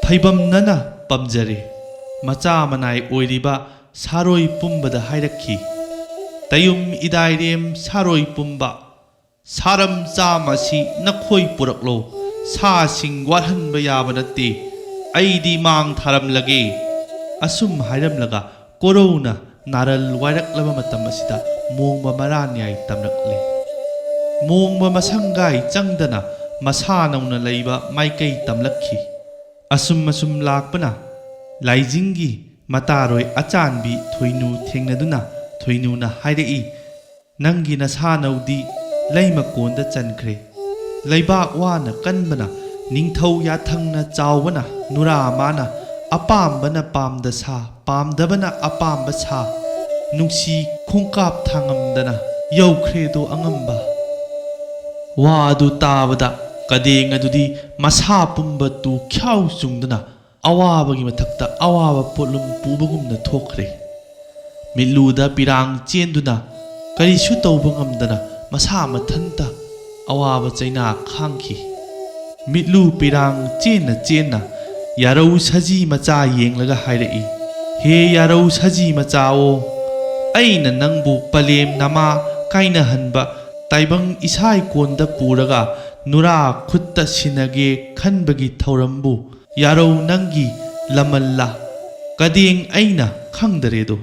ꯐꯩꯕꯝꯅꯅ ꯄꯝꯖꯔꯦ꯫ ꯃꯆꯥ ꯃꯅꯥꯏ ꯑꯣꯏꯔꯤꯕ ꯁꯥꯔꯣꯏ ꯄꯨꯝꯕꯗ ꯍꯥꯏꯔꯛꯈꯤ, "ꯇꯌꯨꯝ ꯏꯗꯥꯏꯔꯦꯝ ꯁꯥꯔꯣꯏ ꯄꯨꯝꯕ, ꯁꯥꯔꯝ ꯆꯥꯝꯃꯁꯤ ꯅꯈꯣꯏ ꯄꯨꯔꯛꯂꯣ꯫ ꯁꯥꯁꯤꯡ ꯋꯥꯠꯍꯟꯕ ꯌꯥꯕ ꯅꯠꯇꯦ꯫ ꯑꯩꯗꯤ ꯃꯥꯡ ꯊꯥꯔꯝꯂꯒꯦ꯫" ꯑꯁꯨꯝ ꯍꯥꯏꯔꯝꯂꯒ ꯀꯣꯔꯧꯅ ꯅꯥꯔꯜ ꯋꯥꯏꯔꯛꯂꯕ ꯃꯇꯝ ꯑꯁꯤꯗ ꯃꯣꯡꯕ ꯃꯔꯥꯟꯌꯥꯏ ꯇꯝꯂꯛꯂꯦ꯫ ꯃꯣꯡꯕ ꯃꯁꯪꯒꯥꯏ ꯆꯪꯗꯅ ꯃꯁꯥ ꯅꯧꯅ ꯂꯩꯕ ꯃꯥꯏꯀꯩ ꯇꯝꯂꯛꯈꯤ꯫ ꯑꯁꯨꯝ ꯑꯁꯨꯝ ꯂꯥꯛꯄꯅ ꯂꯥꯏꯖꯤꯡꯒꯤ ꯃꯇꯥꯔꯣꯏ ꯑꯆꯥꯟꯕꯤ ꯊꯣꯏꯅꯨ ꯊꯦꯡꯅꯗꯨꯅ ꯊꯣꯏꯅꯨꯅ ꯍꯥꯏꯔꯛꯏ, "ꯅꯪꯒꯤ ꯅꯁꯥꯅꯧꯗꯤ ꯂꯩꯃꯀꯣꯟꯗ ꯆꯟꯈ꯭ꯔꯦ꯫ ꯂꯩꯕꯥꯛ ꯋꯥꯅ ꯀꯟꯕꯅ ꯅꯤꯡꯊꯧ ꯌꯥꯊꯪꯅ ꯆꯥꯎꯕꯅ ꯅꯨꯔꯥ ꯃꯥꯅ ꯑꯄꯥꯝꯕꯅ ꯄꯥꯝꯗ ꯁꯥ, ꯄꯥꯝꯗꯕꯅ ꯑꯄꯥꯝꯕ ꯁꯥ, ꯅꯨꯡꯁꯤ ꯈꯣꯡꯀꯥꯞ ꯊꯥꯡꯉꯝꯗꯅ ꯌꯧꯈ꯭ꯔꯦꯗꯣ ꯑꯉꯝꯕ꯫" ꯋꯥ ꯑꯗꯨ ꯇꯥꯕꯗ ꯀꯗꯦꯡ ꯑꯗꯨꯗꯤ ꯃꯁꯥ ꯄꯨꯝꯕ ꯇꯨ ꯈ꯭ꯌꯥꯎ ꯆꯨꯡꯗꯨꯅ ꯑꯋꯥꯕꯒꯤ ꯃꯊꯛꯇ ꯑꯋꯥꯕ ꯄꯣꯠꯂꯨꯝ ꯄꯨꯕꯒꯨꯝꯅ ꯊꯣꯛꯈ꯭ꯔꯦ꯫ ꯃꯤꯠꯂꯨꯗ ꯄꯤꯔꯥꯡ ꯆꯦꯟꯗꯨꯅ ꯀꯔꯤꯁꯨ ꯇꯧꯕ ꯉꯝꯗꯅ ꯃꯁꯥ ꯃꯊꯟꯇ ꯑꯋꯥꯕ ꯆꯩꯅꯥ ꯈꯥꯡꯈꯤ꯫ ꯃꯤꯠꯂꯨ ꯄꯤꯔꯥꯡ ꯆꯦꯟꯅ ꯆꯦꯟꯅ ꯌꯥꯔꯧ ꯁꯖꯤ ꯃꯆꯥ ꯌꯦꯡꯂꯒ ꯍꯥꯏꯔꯛꯏ, "ꯍꯦ ꯌꯥꯔꯧ ꯁꯖꯤ ꯃꯆꯥꯑꯣ, ꯑꯩꯅ ꯅꯪꯕꯨ ꯄꯂꯦꯝ ꯅꯃꯥ ꯀꯥꯏꯅꯍꯟꯕ ꯇꯥꯏꯕꯪ ꯏꯁꯥꯏ ꯀꯣꯟꯗ ꯄꯨꯔꯒ ꯅꯨꯔꯥ ꯈꯨꯠꯇ ꯁꯤꯟꯅꯒꯦ ꯈꯟꯕꯒꯤ ꯊꯧꯔꯝꯕꯨ ꯌꯥꯔꯧ ꯅꯪꯒꯤ ꯂꯃꯜꯂ? ꯀꯗꯦꯡ ꯑꯩꯅ ꯈꯪꯗꯔꯦꯗꯣ꯫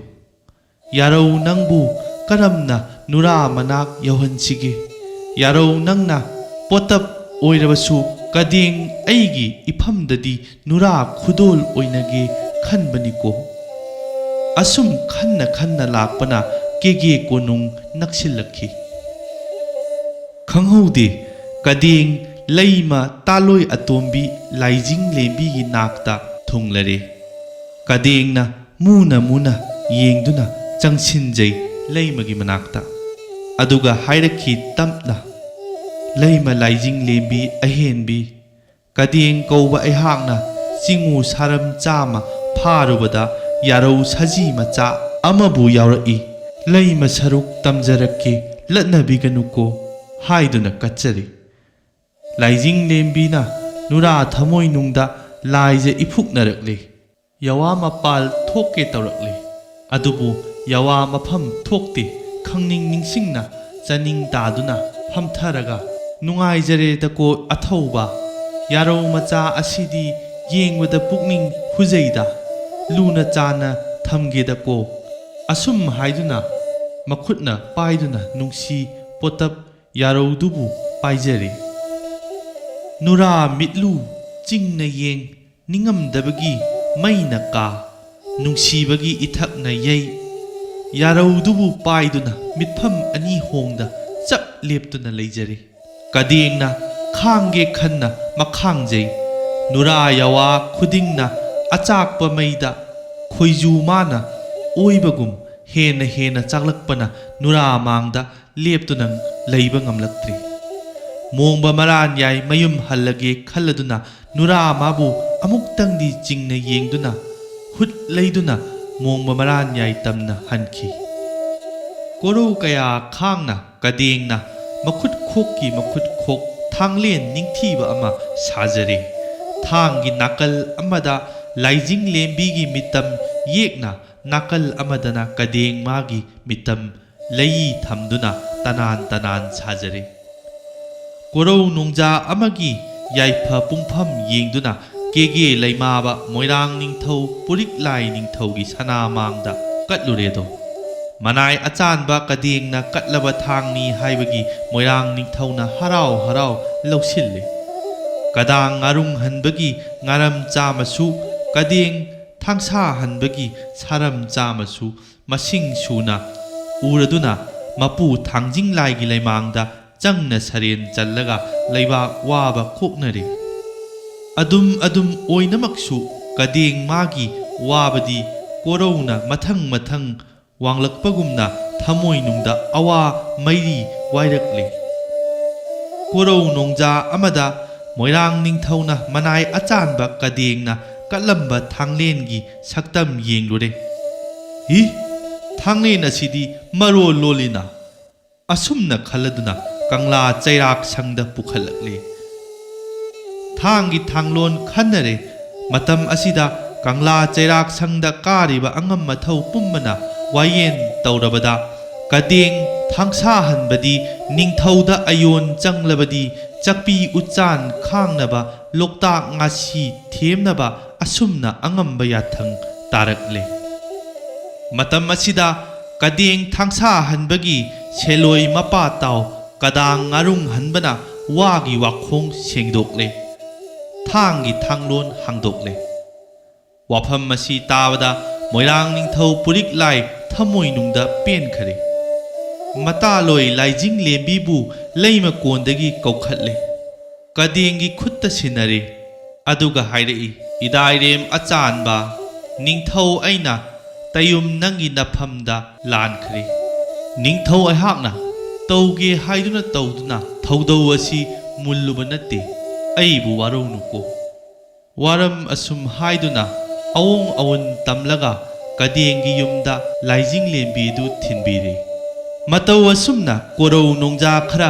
ꯌꯥꯔꯧ ꯅꯪꯕꯨ ꯀꯔꯝꯅ ꯅꯨꯔꯥ ꯃꯅꯥꯛ ꯌꯧꯍꯟꯁꯤꯒꯦ? ꯌꯥꯔꯧ ꯅꯪꯅ ꯄꯣꯇꯞ ꯑꯣꯏꯔꯕꯁꯨ ꯀꯗꯦꯡ ꯑꯩꯒꯤ ꯏꯐꯝꯗꯗꯤ ꯅꯨꯔꯥ ꯈꯨꯗꯣꯜ ꯑꯣꯏꯅꯒꯦ ꯈꯟꯕꯅꯤꯀꯣ꯫ ꯑꯁꯨꯝ ꯈꯟꯅ ꯈꯟꯅ ꯂꯥꯛꯄꯅ ꯀꯦꯒꯦ ꯀꯣꯅꯨꯡ ꯅꯛꯁꯤꯜꯂꯛꯈꯤ꯫ ꯈꯪꯍꯧꯗꯦ, ꯀꯗꯦꯡ ꯂꯩꯃ ꯇꯥꯂꯣꯏ ꯑꯇꯣꯝꯕꯤ ꯂꯥꯏꯖꯤꯡ ꯂꯦꯝꯕꯤꯒꯤ ꯅꯥꯛꯇ ꯊꯨꯡꯂꯔꯦ꯫ ꯀꯗꯦꯡꯅ ꯃꯨꯅ ꯃꯨꯅ ꯌꯦꯡꯗꯨꯅ ꯆꯪꯁꯤꯟꯖꯩ ꯂꯩꯃꯒꯤ ꯃꯅꯥꯛꯇ꯫ ꯑꯗꯨꯒ ꯍꯥꯏꯔꯛꯈꯤ ꯇꯞꯅ, "ꯂꯩꯃ ꯂꯥꯏꯖꯤꯡ ꯂꯦꯝꯕꯤ ꯑꯍꯦꯟꯕꯤ, ꯀꯗꯦꯡ ꯀꯧꯕ ꯑꯩꯍꯥꯛꯅ ꯆꯤꯡꯉꯨ ꯁꯥꯔꯝ ꯆꯥꯝꯃ ꯐꯥꯔꯨꯕꯗ ꯌꯥꯔꯧ ꯁꯖꯤ ꯃꯆꯥ ꯑꯃꯕꯨ ꯌꯥꯎꯔꯛꯏ꯫ ꯂꯩꯃ ꯁꯔꯨꯛ ꯇꯝꯖꯔꯛꯀꯦ, ꯂꯠꯅꯕꯤꯒꯅꯨꯀꯣ" ꯍꯥꯏꯗꯨꯅ ꯀꯠꯆꯔꯤ꯫ ꯂꯥꯏꯖꯤꯡ ꯂꯦꯝꯕꯤꯅ ꯅꯨꯔꯥ ꯊꯃꯣꯏꯅꯨꯡꯗ ꯂꯥꯏꯖ ꯏꯐꯨꯛꯅꯔꯛꯂꯤ꯫ ꯌꯥꯋꯥ ꯃꯄꯥꯜ ꯊꯣꯛꯀꯦ ꯇꯧꯔꯛꯂꯤ꯫ ꯑꯗꯨꯕꯨ ꯌꯥꯋꯥ ꯃꯐꯝ ꯊꯣꯛꯇꯦ꯫ ꯈꯪꯅꯤꯡ ꯅꯤꯡꯁꯤꯡꯅ ꯆꯥꯅꯤꯡ ꯇꯥꯗꯨꯅ ꯐꯝꯊꯔꯒ, "ꯅꯨꯡꯉꯥꯏꯖꯔꯦꯗꯀꯣ ꯑꯊꯧꯕ, ꯌꯥꯔꯧ ꯃꯆꯥ ꯑꯁꯤꯗꯤ ꯌꯦꯡꯕꯗ ꯄꯨꯛꯅꯤꯡ ꯍꯨꯖꯩꯗ, ꯂꯨꯅ ꯆꯥꯅ ꯊꯝꯒꯦꯗꯀꯣ"꯫ ꯑꯁꯨꯝ ꯍꯥꯏꯗꯨꯅ ꯃꯈꯨꯠꯅ ꯄꯥꯏꯗꯨꯅ ꯅꯨꯡꯁꯤ ꯄꯣꯇꯞ ꯌꯥꯔꯧꯗꯨꯕꯨ ꯄꯥꯏꯖꯔꯦ꯫ ꯅꯨꯔꯥ ꯃꯤꯠꯂꯨ ꯆꯤꯡꯅ ꯌꯦꯡ, ꯅꯤꯡꯉꯝꯗꯕꯒꯤ ꯃꯩꯅ ꯀꯥ, ꯅꯨꯡꯁꯤꯕꯒꯤ ꯏꯊꯛꯅ ꯌꯩ꯫ ꯌꯥꯔꯧꯗꯨꯕꯨ ꯄꯥꯏꯗꯨꯅ ꯃꯤꯠꯐꯝ ꯑꯅꯤ ꯍꯣꯡꯗ ꯆꯞ ꯂꯦꯞꯇꯨꯅ ꯂꯩꯖꯔꯦ꯫ ꯀꯗꯦꯡꯅ ꯈꯥꯡꯒꯦ ꯈꯟꯅ ꯃꯈꯥꯡꯖꯩ꯫ ꯅꯨꯔꯥ ꯌꯥꯋꯥ ꯈꯨꯗꯤꯡꯅ ꯑꯆꯥꯛꯄ ꯃꯩꯗ ꯈꯣꯏꯖꯨ ꯃꯥꯅ ꯑꯣꯏꯕꯒꯨꯝ ꯍꯦꯟꯅ ꯍꯦꯟꯅ ꯆꯥꯛꯂꯛꯄꯅ ꯅꯨꯔꯥ ꯃꯥꯡꯗ ꯂꯦꯞꯇꯨꯅ ꯂꯩꯕ ꯉꯝꯂꯛꯇ꯭ꯔꯤ꯫ ꯃꯣꯡꯕ ꯃꯔꯥꯟ ꯌꯥꯏ ꯃꯌꯨꯝ ꯍꯜꯂꯒꯦ ꯈꯜꯂꯗꯨꯅ ꯅꯨꯔꯥ ꯃꯥꯕꯨ ꯑꯃꯨꯛꯇꯪꯗꯤ ꯆꯤꯡꯅ ꯌꯦꯡꯗꯨꯅ ꯍꯨꯠ ꯂꯩꯗꯨꯅ ꯃꯣꯡꯕ ꯃꯔꯥꯟ ꯌꯥꯏ ꯇꯝꯅ ꯍꯟꯈꯤ꯫ ꯀꯣꯔꯧ ꯀꯌꯥ ꯈꯥꯡꯅ ꯀꯗꯦꯡꯅ ꯃꯈꯨꯠ ꯈꯣꯛꯀꯤ ꯃꯈꯨꯠ ꯈꯣꯛ ꯊꯥꯡꯂꯦꯟ ꯅꯤꯡꯊꯤꯕ ꯑꯃ ꯁꯥꯖꯔꯦ꯫ ꯊꯥꯡꯒꯤ ꯅꯥꯀꯜ ꯑꯃꯗ ꯂꯥꯏꯖꯤꯡ ꯂꯦꯝꯕꯤꯒꯤ ꯃꯤꯇꯝ ꯌꯦꯛꯅ, ꯅꯥꯀꯜ ꯑꯃꯗꯅ ꯀꯗꯦꯡ ꯃꯥꯒꯤ ꯃꯤꯇꯝ ꯂꯩ ꯊꯝꯗꯨꯅ ꯇꯅꯥꯟ ꯇꯅꯥꯟ ꯁꯥꯖꯔꯦ꯫ ꯀꯣꯔꯧ ꯅꯣꯡꯖꯥ ꯑꯃꯒꯤ ꯌꯥꯏꯐ ꯄꯨꯡꯐꯝ ꯌꯦꯡꯗꯨꯅ ꯀꯦꯒꯦ ꯂꯩꯃꯥꯕ ꯃꯣꯏꯔꯥꯡ ꯅꯤꯡꯊꯧ ꯄꯨꯔꯤꯛꯂꯥꯏ ꯅꯤꯡꯊꯧꯒꯤ ꯁꯅꯥꯃꯥꯡꯗ ꯀꯠꯂꯨꯔꯦꯗꯣ꯫ ꯃꯅꯥꯏ ꯑꯆꯥꯟꯕ ꯀꯗꯦꯡꯅ ꯀꯠꯂꯕ ꯊꯥꯡꯅꯤ ꯍꯥꯏꯕꯒꯤ ꯃꯣꯏꯔꯥꯡ ꯅꯤꯡꯊꯧꯅ ꯍꯔꯥꯎ ꯍꯔꯥꯎ ꯂꯧꯁꯤꯜꯂꯦ꯫ ꯀꯗꯥꯡ ꯉꯥꯔꯨꯡ ꯍꯟꯕꯒꯤ ꯉꯥꯔꯝ ꯆꯥꯃꯁꯨ, ꯀꯗꯦꯡ ꯊꯥꯡꯁꯥ ꯍꯟꯕꯒꯤ ꯁꯥꯔꯝ ꯆꯥꯃꯁꯨ ꯃꯁꯤꯡ ꯁꯨꯅ ꯎꯔꯗꯨꯅ ꯃꯄꯨ ꯊꯥꯡꯖꯤꯡ ꯂꯥꯏꯒꯤ ꯂꯩꯃꯥꯡꯗ ꯆꯪꯅ ꯁꯔꯦꯟ ꯆꯜꯂꯒ ꯂꯩꯕꯥꯛ ꯋꯥꯕ ꯀꯣꯛꯅꯔꯦ꯫ ꯑꯗꯨꯝ ꯑꯗꯨꯝ ꯑꯣꯏꯅꯃꯛꯁꯨ ꯀꯗꯦꯡ ꯃꯥꯒꯤ ꯋꯥꯕꯗꯤ ꯀꯣꯔꯧꯅ ꯃꯊꯪ ꯃꯊꯪ ꯋꯥꯡꯂꯛꯄꯒꯨꯝꯅ ꯊꯃꯣꯏꯅꯨꯡꯗ ꯑꯋꯥ ꯃꯩꯔꯤ ꯋꯥꯏꯔꯛꯂꯦ꯫ ꯀꯣꯔꯧ ꯅꯣꯡꯖꯥ ꯑꯃꯗ ꯃꯣꯏꯔꯥꯡ ꯅꯤꯡꯊꯧꯅ ꯃꯅꯥꯏ ꯑꯆꯥꯟꯕ ꯀꯗꯦꯡꯅ ꯀꯠꯂꯝꯕ ꯊꯥꯡꯂꯦꯟꯒꯤ ꯁꯛꯇꯝ ꯌꯦꯡꯂꯨꯔꯦ꯫ ꯍꯤ! ꯊꯥꯡꯂꯦꯟ ꯑꯁꯤꯗꯤ ꯃꯔꯣꯜ ꯂꯣꯜꯂꯤꯅ꯫ ꯑꯁꯨꯝꯅ ꯈꯜꯂꯗꯨꯅ ꯀꯪꯂꯥ ꯆꯩꯔꯥꯛ ꯁꯪꯗ ꯄꯨꯈꯠꯂꯛꯂꯦ꯫ ꯊꯥꯡꯒꯤ ꯊꯥꯡꯂꯣꯟ ꯈꯟꯅꯔꯦ꯫ ꯃꯇꯝ ꯑꯁꯤꯗ ꯀꯪꯂꯥ ꯆꯩꯔꯥꯛ ꯁꯪꯗ ꯀꯥꯔꯤꯕ ꯑꯉꯝ ꯑꯊꯧ ꯄꯨꯝꯕꯅ ꯋꯥꯌꯦꯟ ꯇꯧꯔꯕꯗ, ꯀꯗꯦꯡ ꯊꯥꯡꯁꯥꯍꯟꯕꯗꯤ ꯅꯤꯡꯊꯧꯗ ꯑꯌꯣꯟ ꯆꯪꯂꯕꯗꯤ ꯆꯛꯄꯤ ꯎꯆꯥꯟ ꯈꯥꯡꯅꯕ, ꯂꯣꯛꯇꯥꯛ ꯉꯥꯁꯤ ꯊꯦꯝꯅꯕ ꯑꯁꯨꯝꯅ ꯑꯉꯝꯕ ꯌꯥꯊꯪ ꯇꯥꯔꯛꯂꯦ꯫ ꯃꯇꯝ ꯑꯁꯤꯗ ꯀꯗꯦꯡ ꯊꯥꯡꯁꯥꯍꯟꯕꯒꯤ ꯁꯦꯂꯣꯏ ꯃꯄꯥ ꯇꯥꯎ ꯀꯗꯥꯡ ꯉꯥꯔꯨꯡ ꯍꯟꯕꯅ ꯋꯥꯒꯤ ꯋꯥꯈꯣꯡ ꯁꯦꯡꯗꯣꯛꯂꯦ꯫ ꯊꯥꯡꯒꯤ ꯊꯥꯡꯂꯣꯟ ꯍꯥꯡꯗꯣꯛꯂꯦ꯫ ꯋꯥꯐꯝ ꯑꯁꯤ ꯇꯥꯕꯗ ꯃꯣꯏꯔꯥꯡ ꯅꯤꯡꯊꯧ ꯄꯨꯔꯤꯛ ꯂꯥꯏ ꯊꯃꯣꯏꯅꯨꯡꯗ ꯄꯦꯟꯈꯔꯦ꯫ ꯃꯇꯥꯂꯣꯏ ꯂꯥꯏꯖꯤꯡ ꯂꯦꯝꯕꯤꯕꯨ ꯂꯩꯃꯀꯣꯟꯗꯒꯤ ꯀꯧꯈꯠꯂꯦ꯫ ꯀꯗꯦꯡꯒꯤ ꯈꯨꯠꯇ ꯁꯤꯟꯅꯔꯦ꯫ ꯑꯗꯨꯒ ꯍꯥꯏꯔꯛꯏ, "ꯏꯗꯥꯏꯔꯦꯝ ꯑꯆꯥꯟꯕ, ꯅꯤꯡꯊꯧ ꯑꯩꯅ ꯇꯌꯨꯝ ꯅꯪꯒꯤ ꯅꯐꯝꯗ ꯂꯥꯟꯈ꯭ꯔꯦ꯫ ꯅꯤꯡꯊꯧ ꯑꯩꯍꯥꯛꯅ ꯇꯧꯒꯦ ꯍꯥꯏꯗꯨꯅ ꯇꯧꯗꯨꯅ ꯊꯧꯗꯧ ꯑꯁꯤ ꯃꯨꯜꯂꯨꯕ ꯅꯠꯇꯦ꯫ ꯑꯩꯕꯨ ꯋꯥꯔꯧꯅꯨꯀꯣ꯫" ꯋꯥꯔꯝ ꯑꯁꯨꯝ ꯍꯥꯏꯗꯨꯅ ꯑꯋꯣꯡ ꯑꯋꯨꯟ ꯇꯝꯂꯒ ꯀꯗꯦꯡꯒꯤ ꯌꯨꯝꯗ ꯂꯥꯏꯖꯤꯡ ꯂꯦꯝꯕꯤꯗꯨ ꯊꯤꯟꯕꯤꯔꯦ꯫ ꯃꯇꯧ ꯑꯁꯨꯝꯅ ꯀꯣꯔꯧ ꯅꯣꯡꯖꯥ ꯈꯔ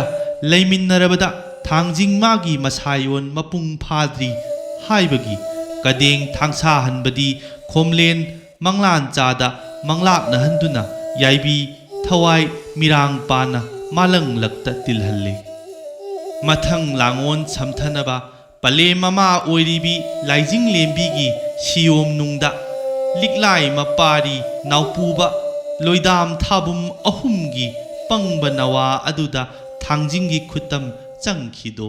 ꯂꯩꯃꯤꯟꯅꯔꯕꯗ ꯊꯥꯡꯖꯤꯡ ꯃꯥꯒꯤ ꯃꯁꯥꯌꯣꯟ ꯃꯄꯨꯡ ꯐꯥꯗ꯭ꯔꯤ ꯍꯥꯏꯕꯒꯤ ꯀꯗꯦꯡ ꯊꯥꯡꯁꯥꯍꯟꯕꯗꯤ ꯈꯣꯝꯂꯦꯟ ꯃꯪꯂꯥꯟꯆꯥꯗ ꯃꯪꯂꯥꯛꯅꯍꯟꯗꯨꯅ ꯌꯥꯏꯕꯤ ꯊꯋꯥꯏ ꯃꯤꯔꯥꯡ ꯄꯥꯟꯅ ꯃꯥꯂꯪꯂꯛꯇ ꯇꯤꯜꯍꯜꯂꯤ꯫ ꯃꯊꯪ ꯂꯥꯡꯑꯣꯟ ꯁꯝꯊꯅꯕ ꯄꯂꯦꯝ ꯃꯃꯥ ꯑꯣꯏꯔꯤꯕꯤ ꯂꯥꯏꯖꯤꯡꯂꯦꯝꯕꯤꯒꯤ ꯁꯤꯌꯣꯝꯅꯨꯡꯗ ꯂꯤꯛꯂꯥꯏ ꯃꯄꯥꯔꯤ ꯅꯥꯎꯄꯨꯕ ꯂꯣꯏꯗꯥꯝ ꯊꯥꯕꯨꯝ ꯑꯍꯨꯝꯒꯤ ꯄꯪꯕ ꯅꯋꯥ ꯑꯗꯨꯗ ꯊꯥꯡꯖꯤꯡꯒꯤ ꯈꯨꯠꯇꯝ ꯆꯪꯈꯤꯗꯣ꯫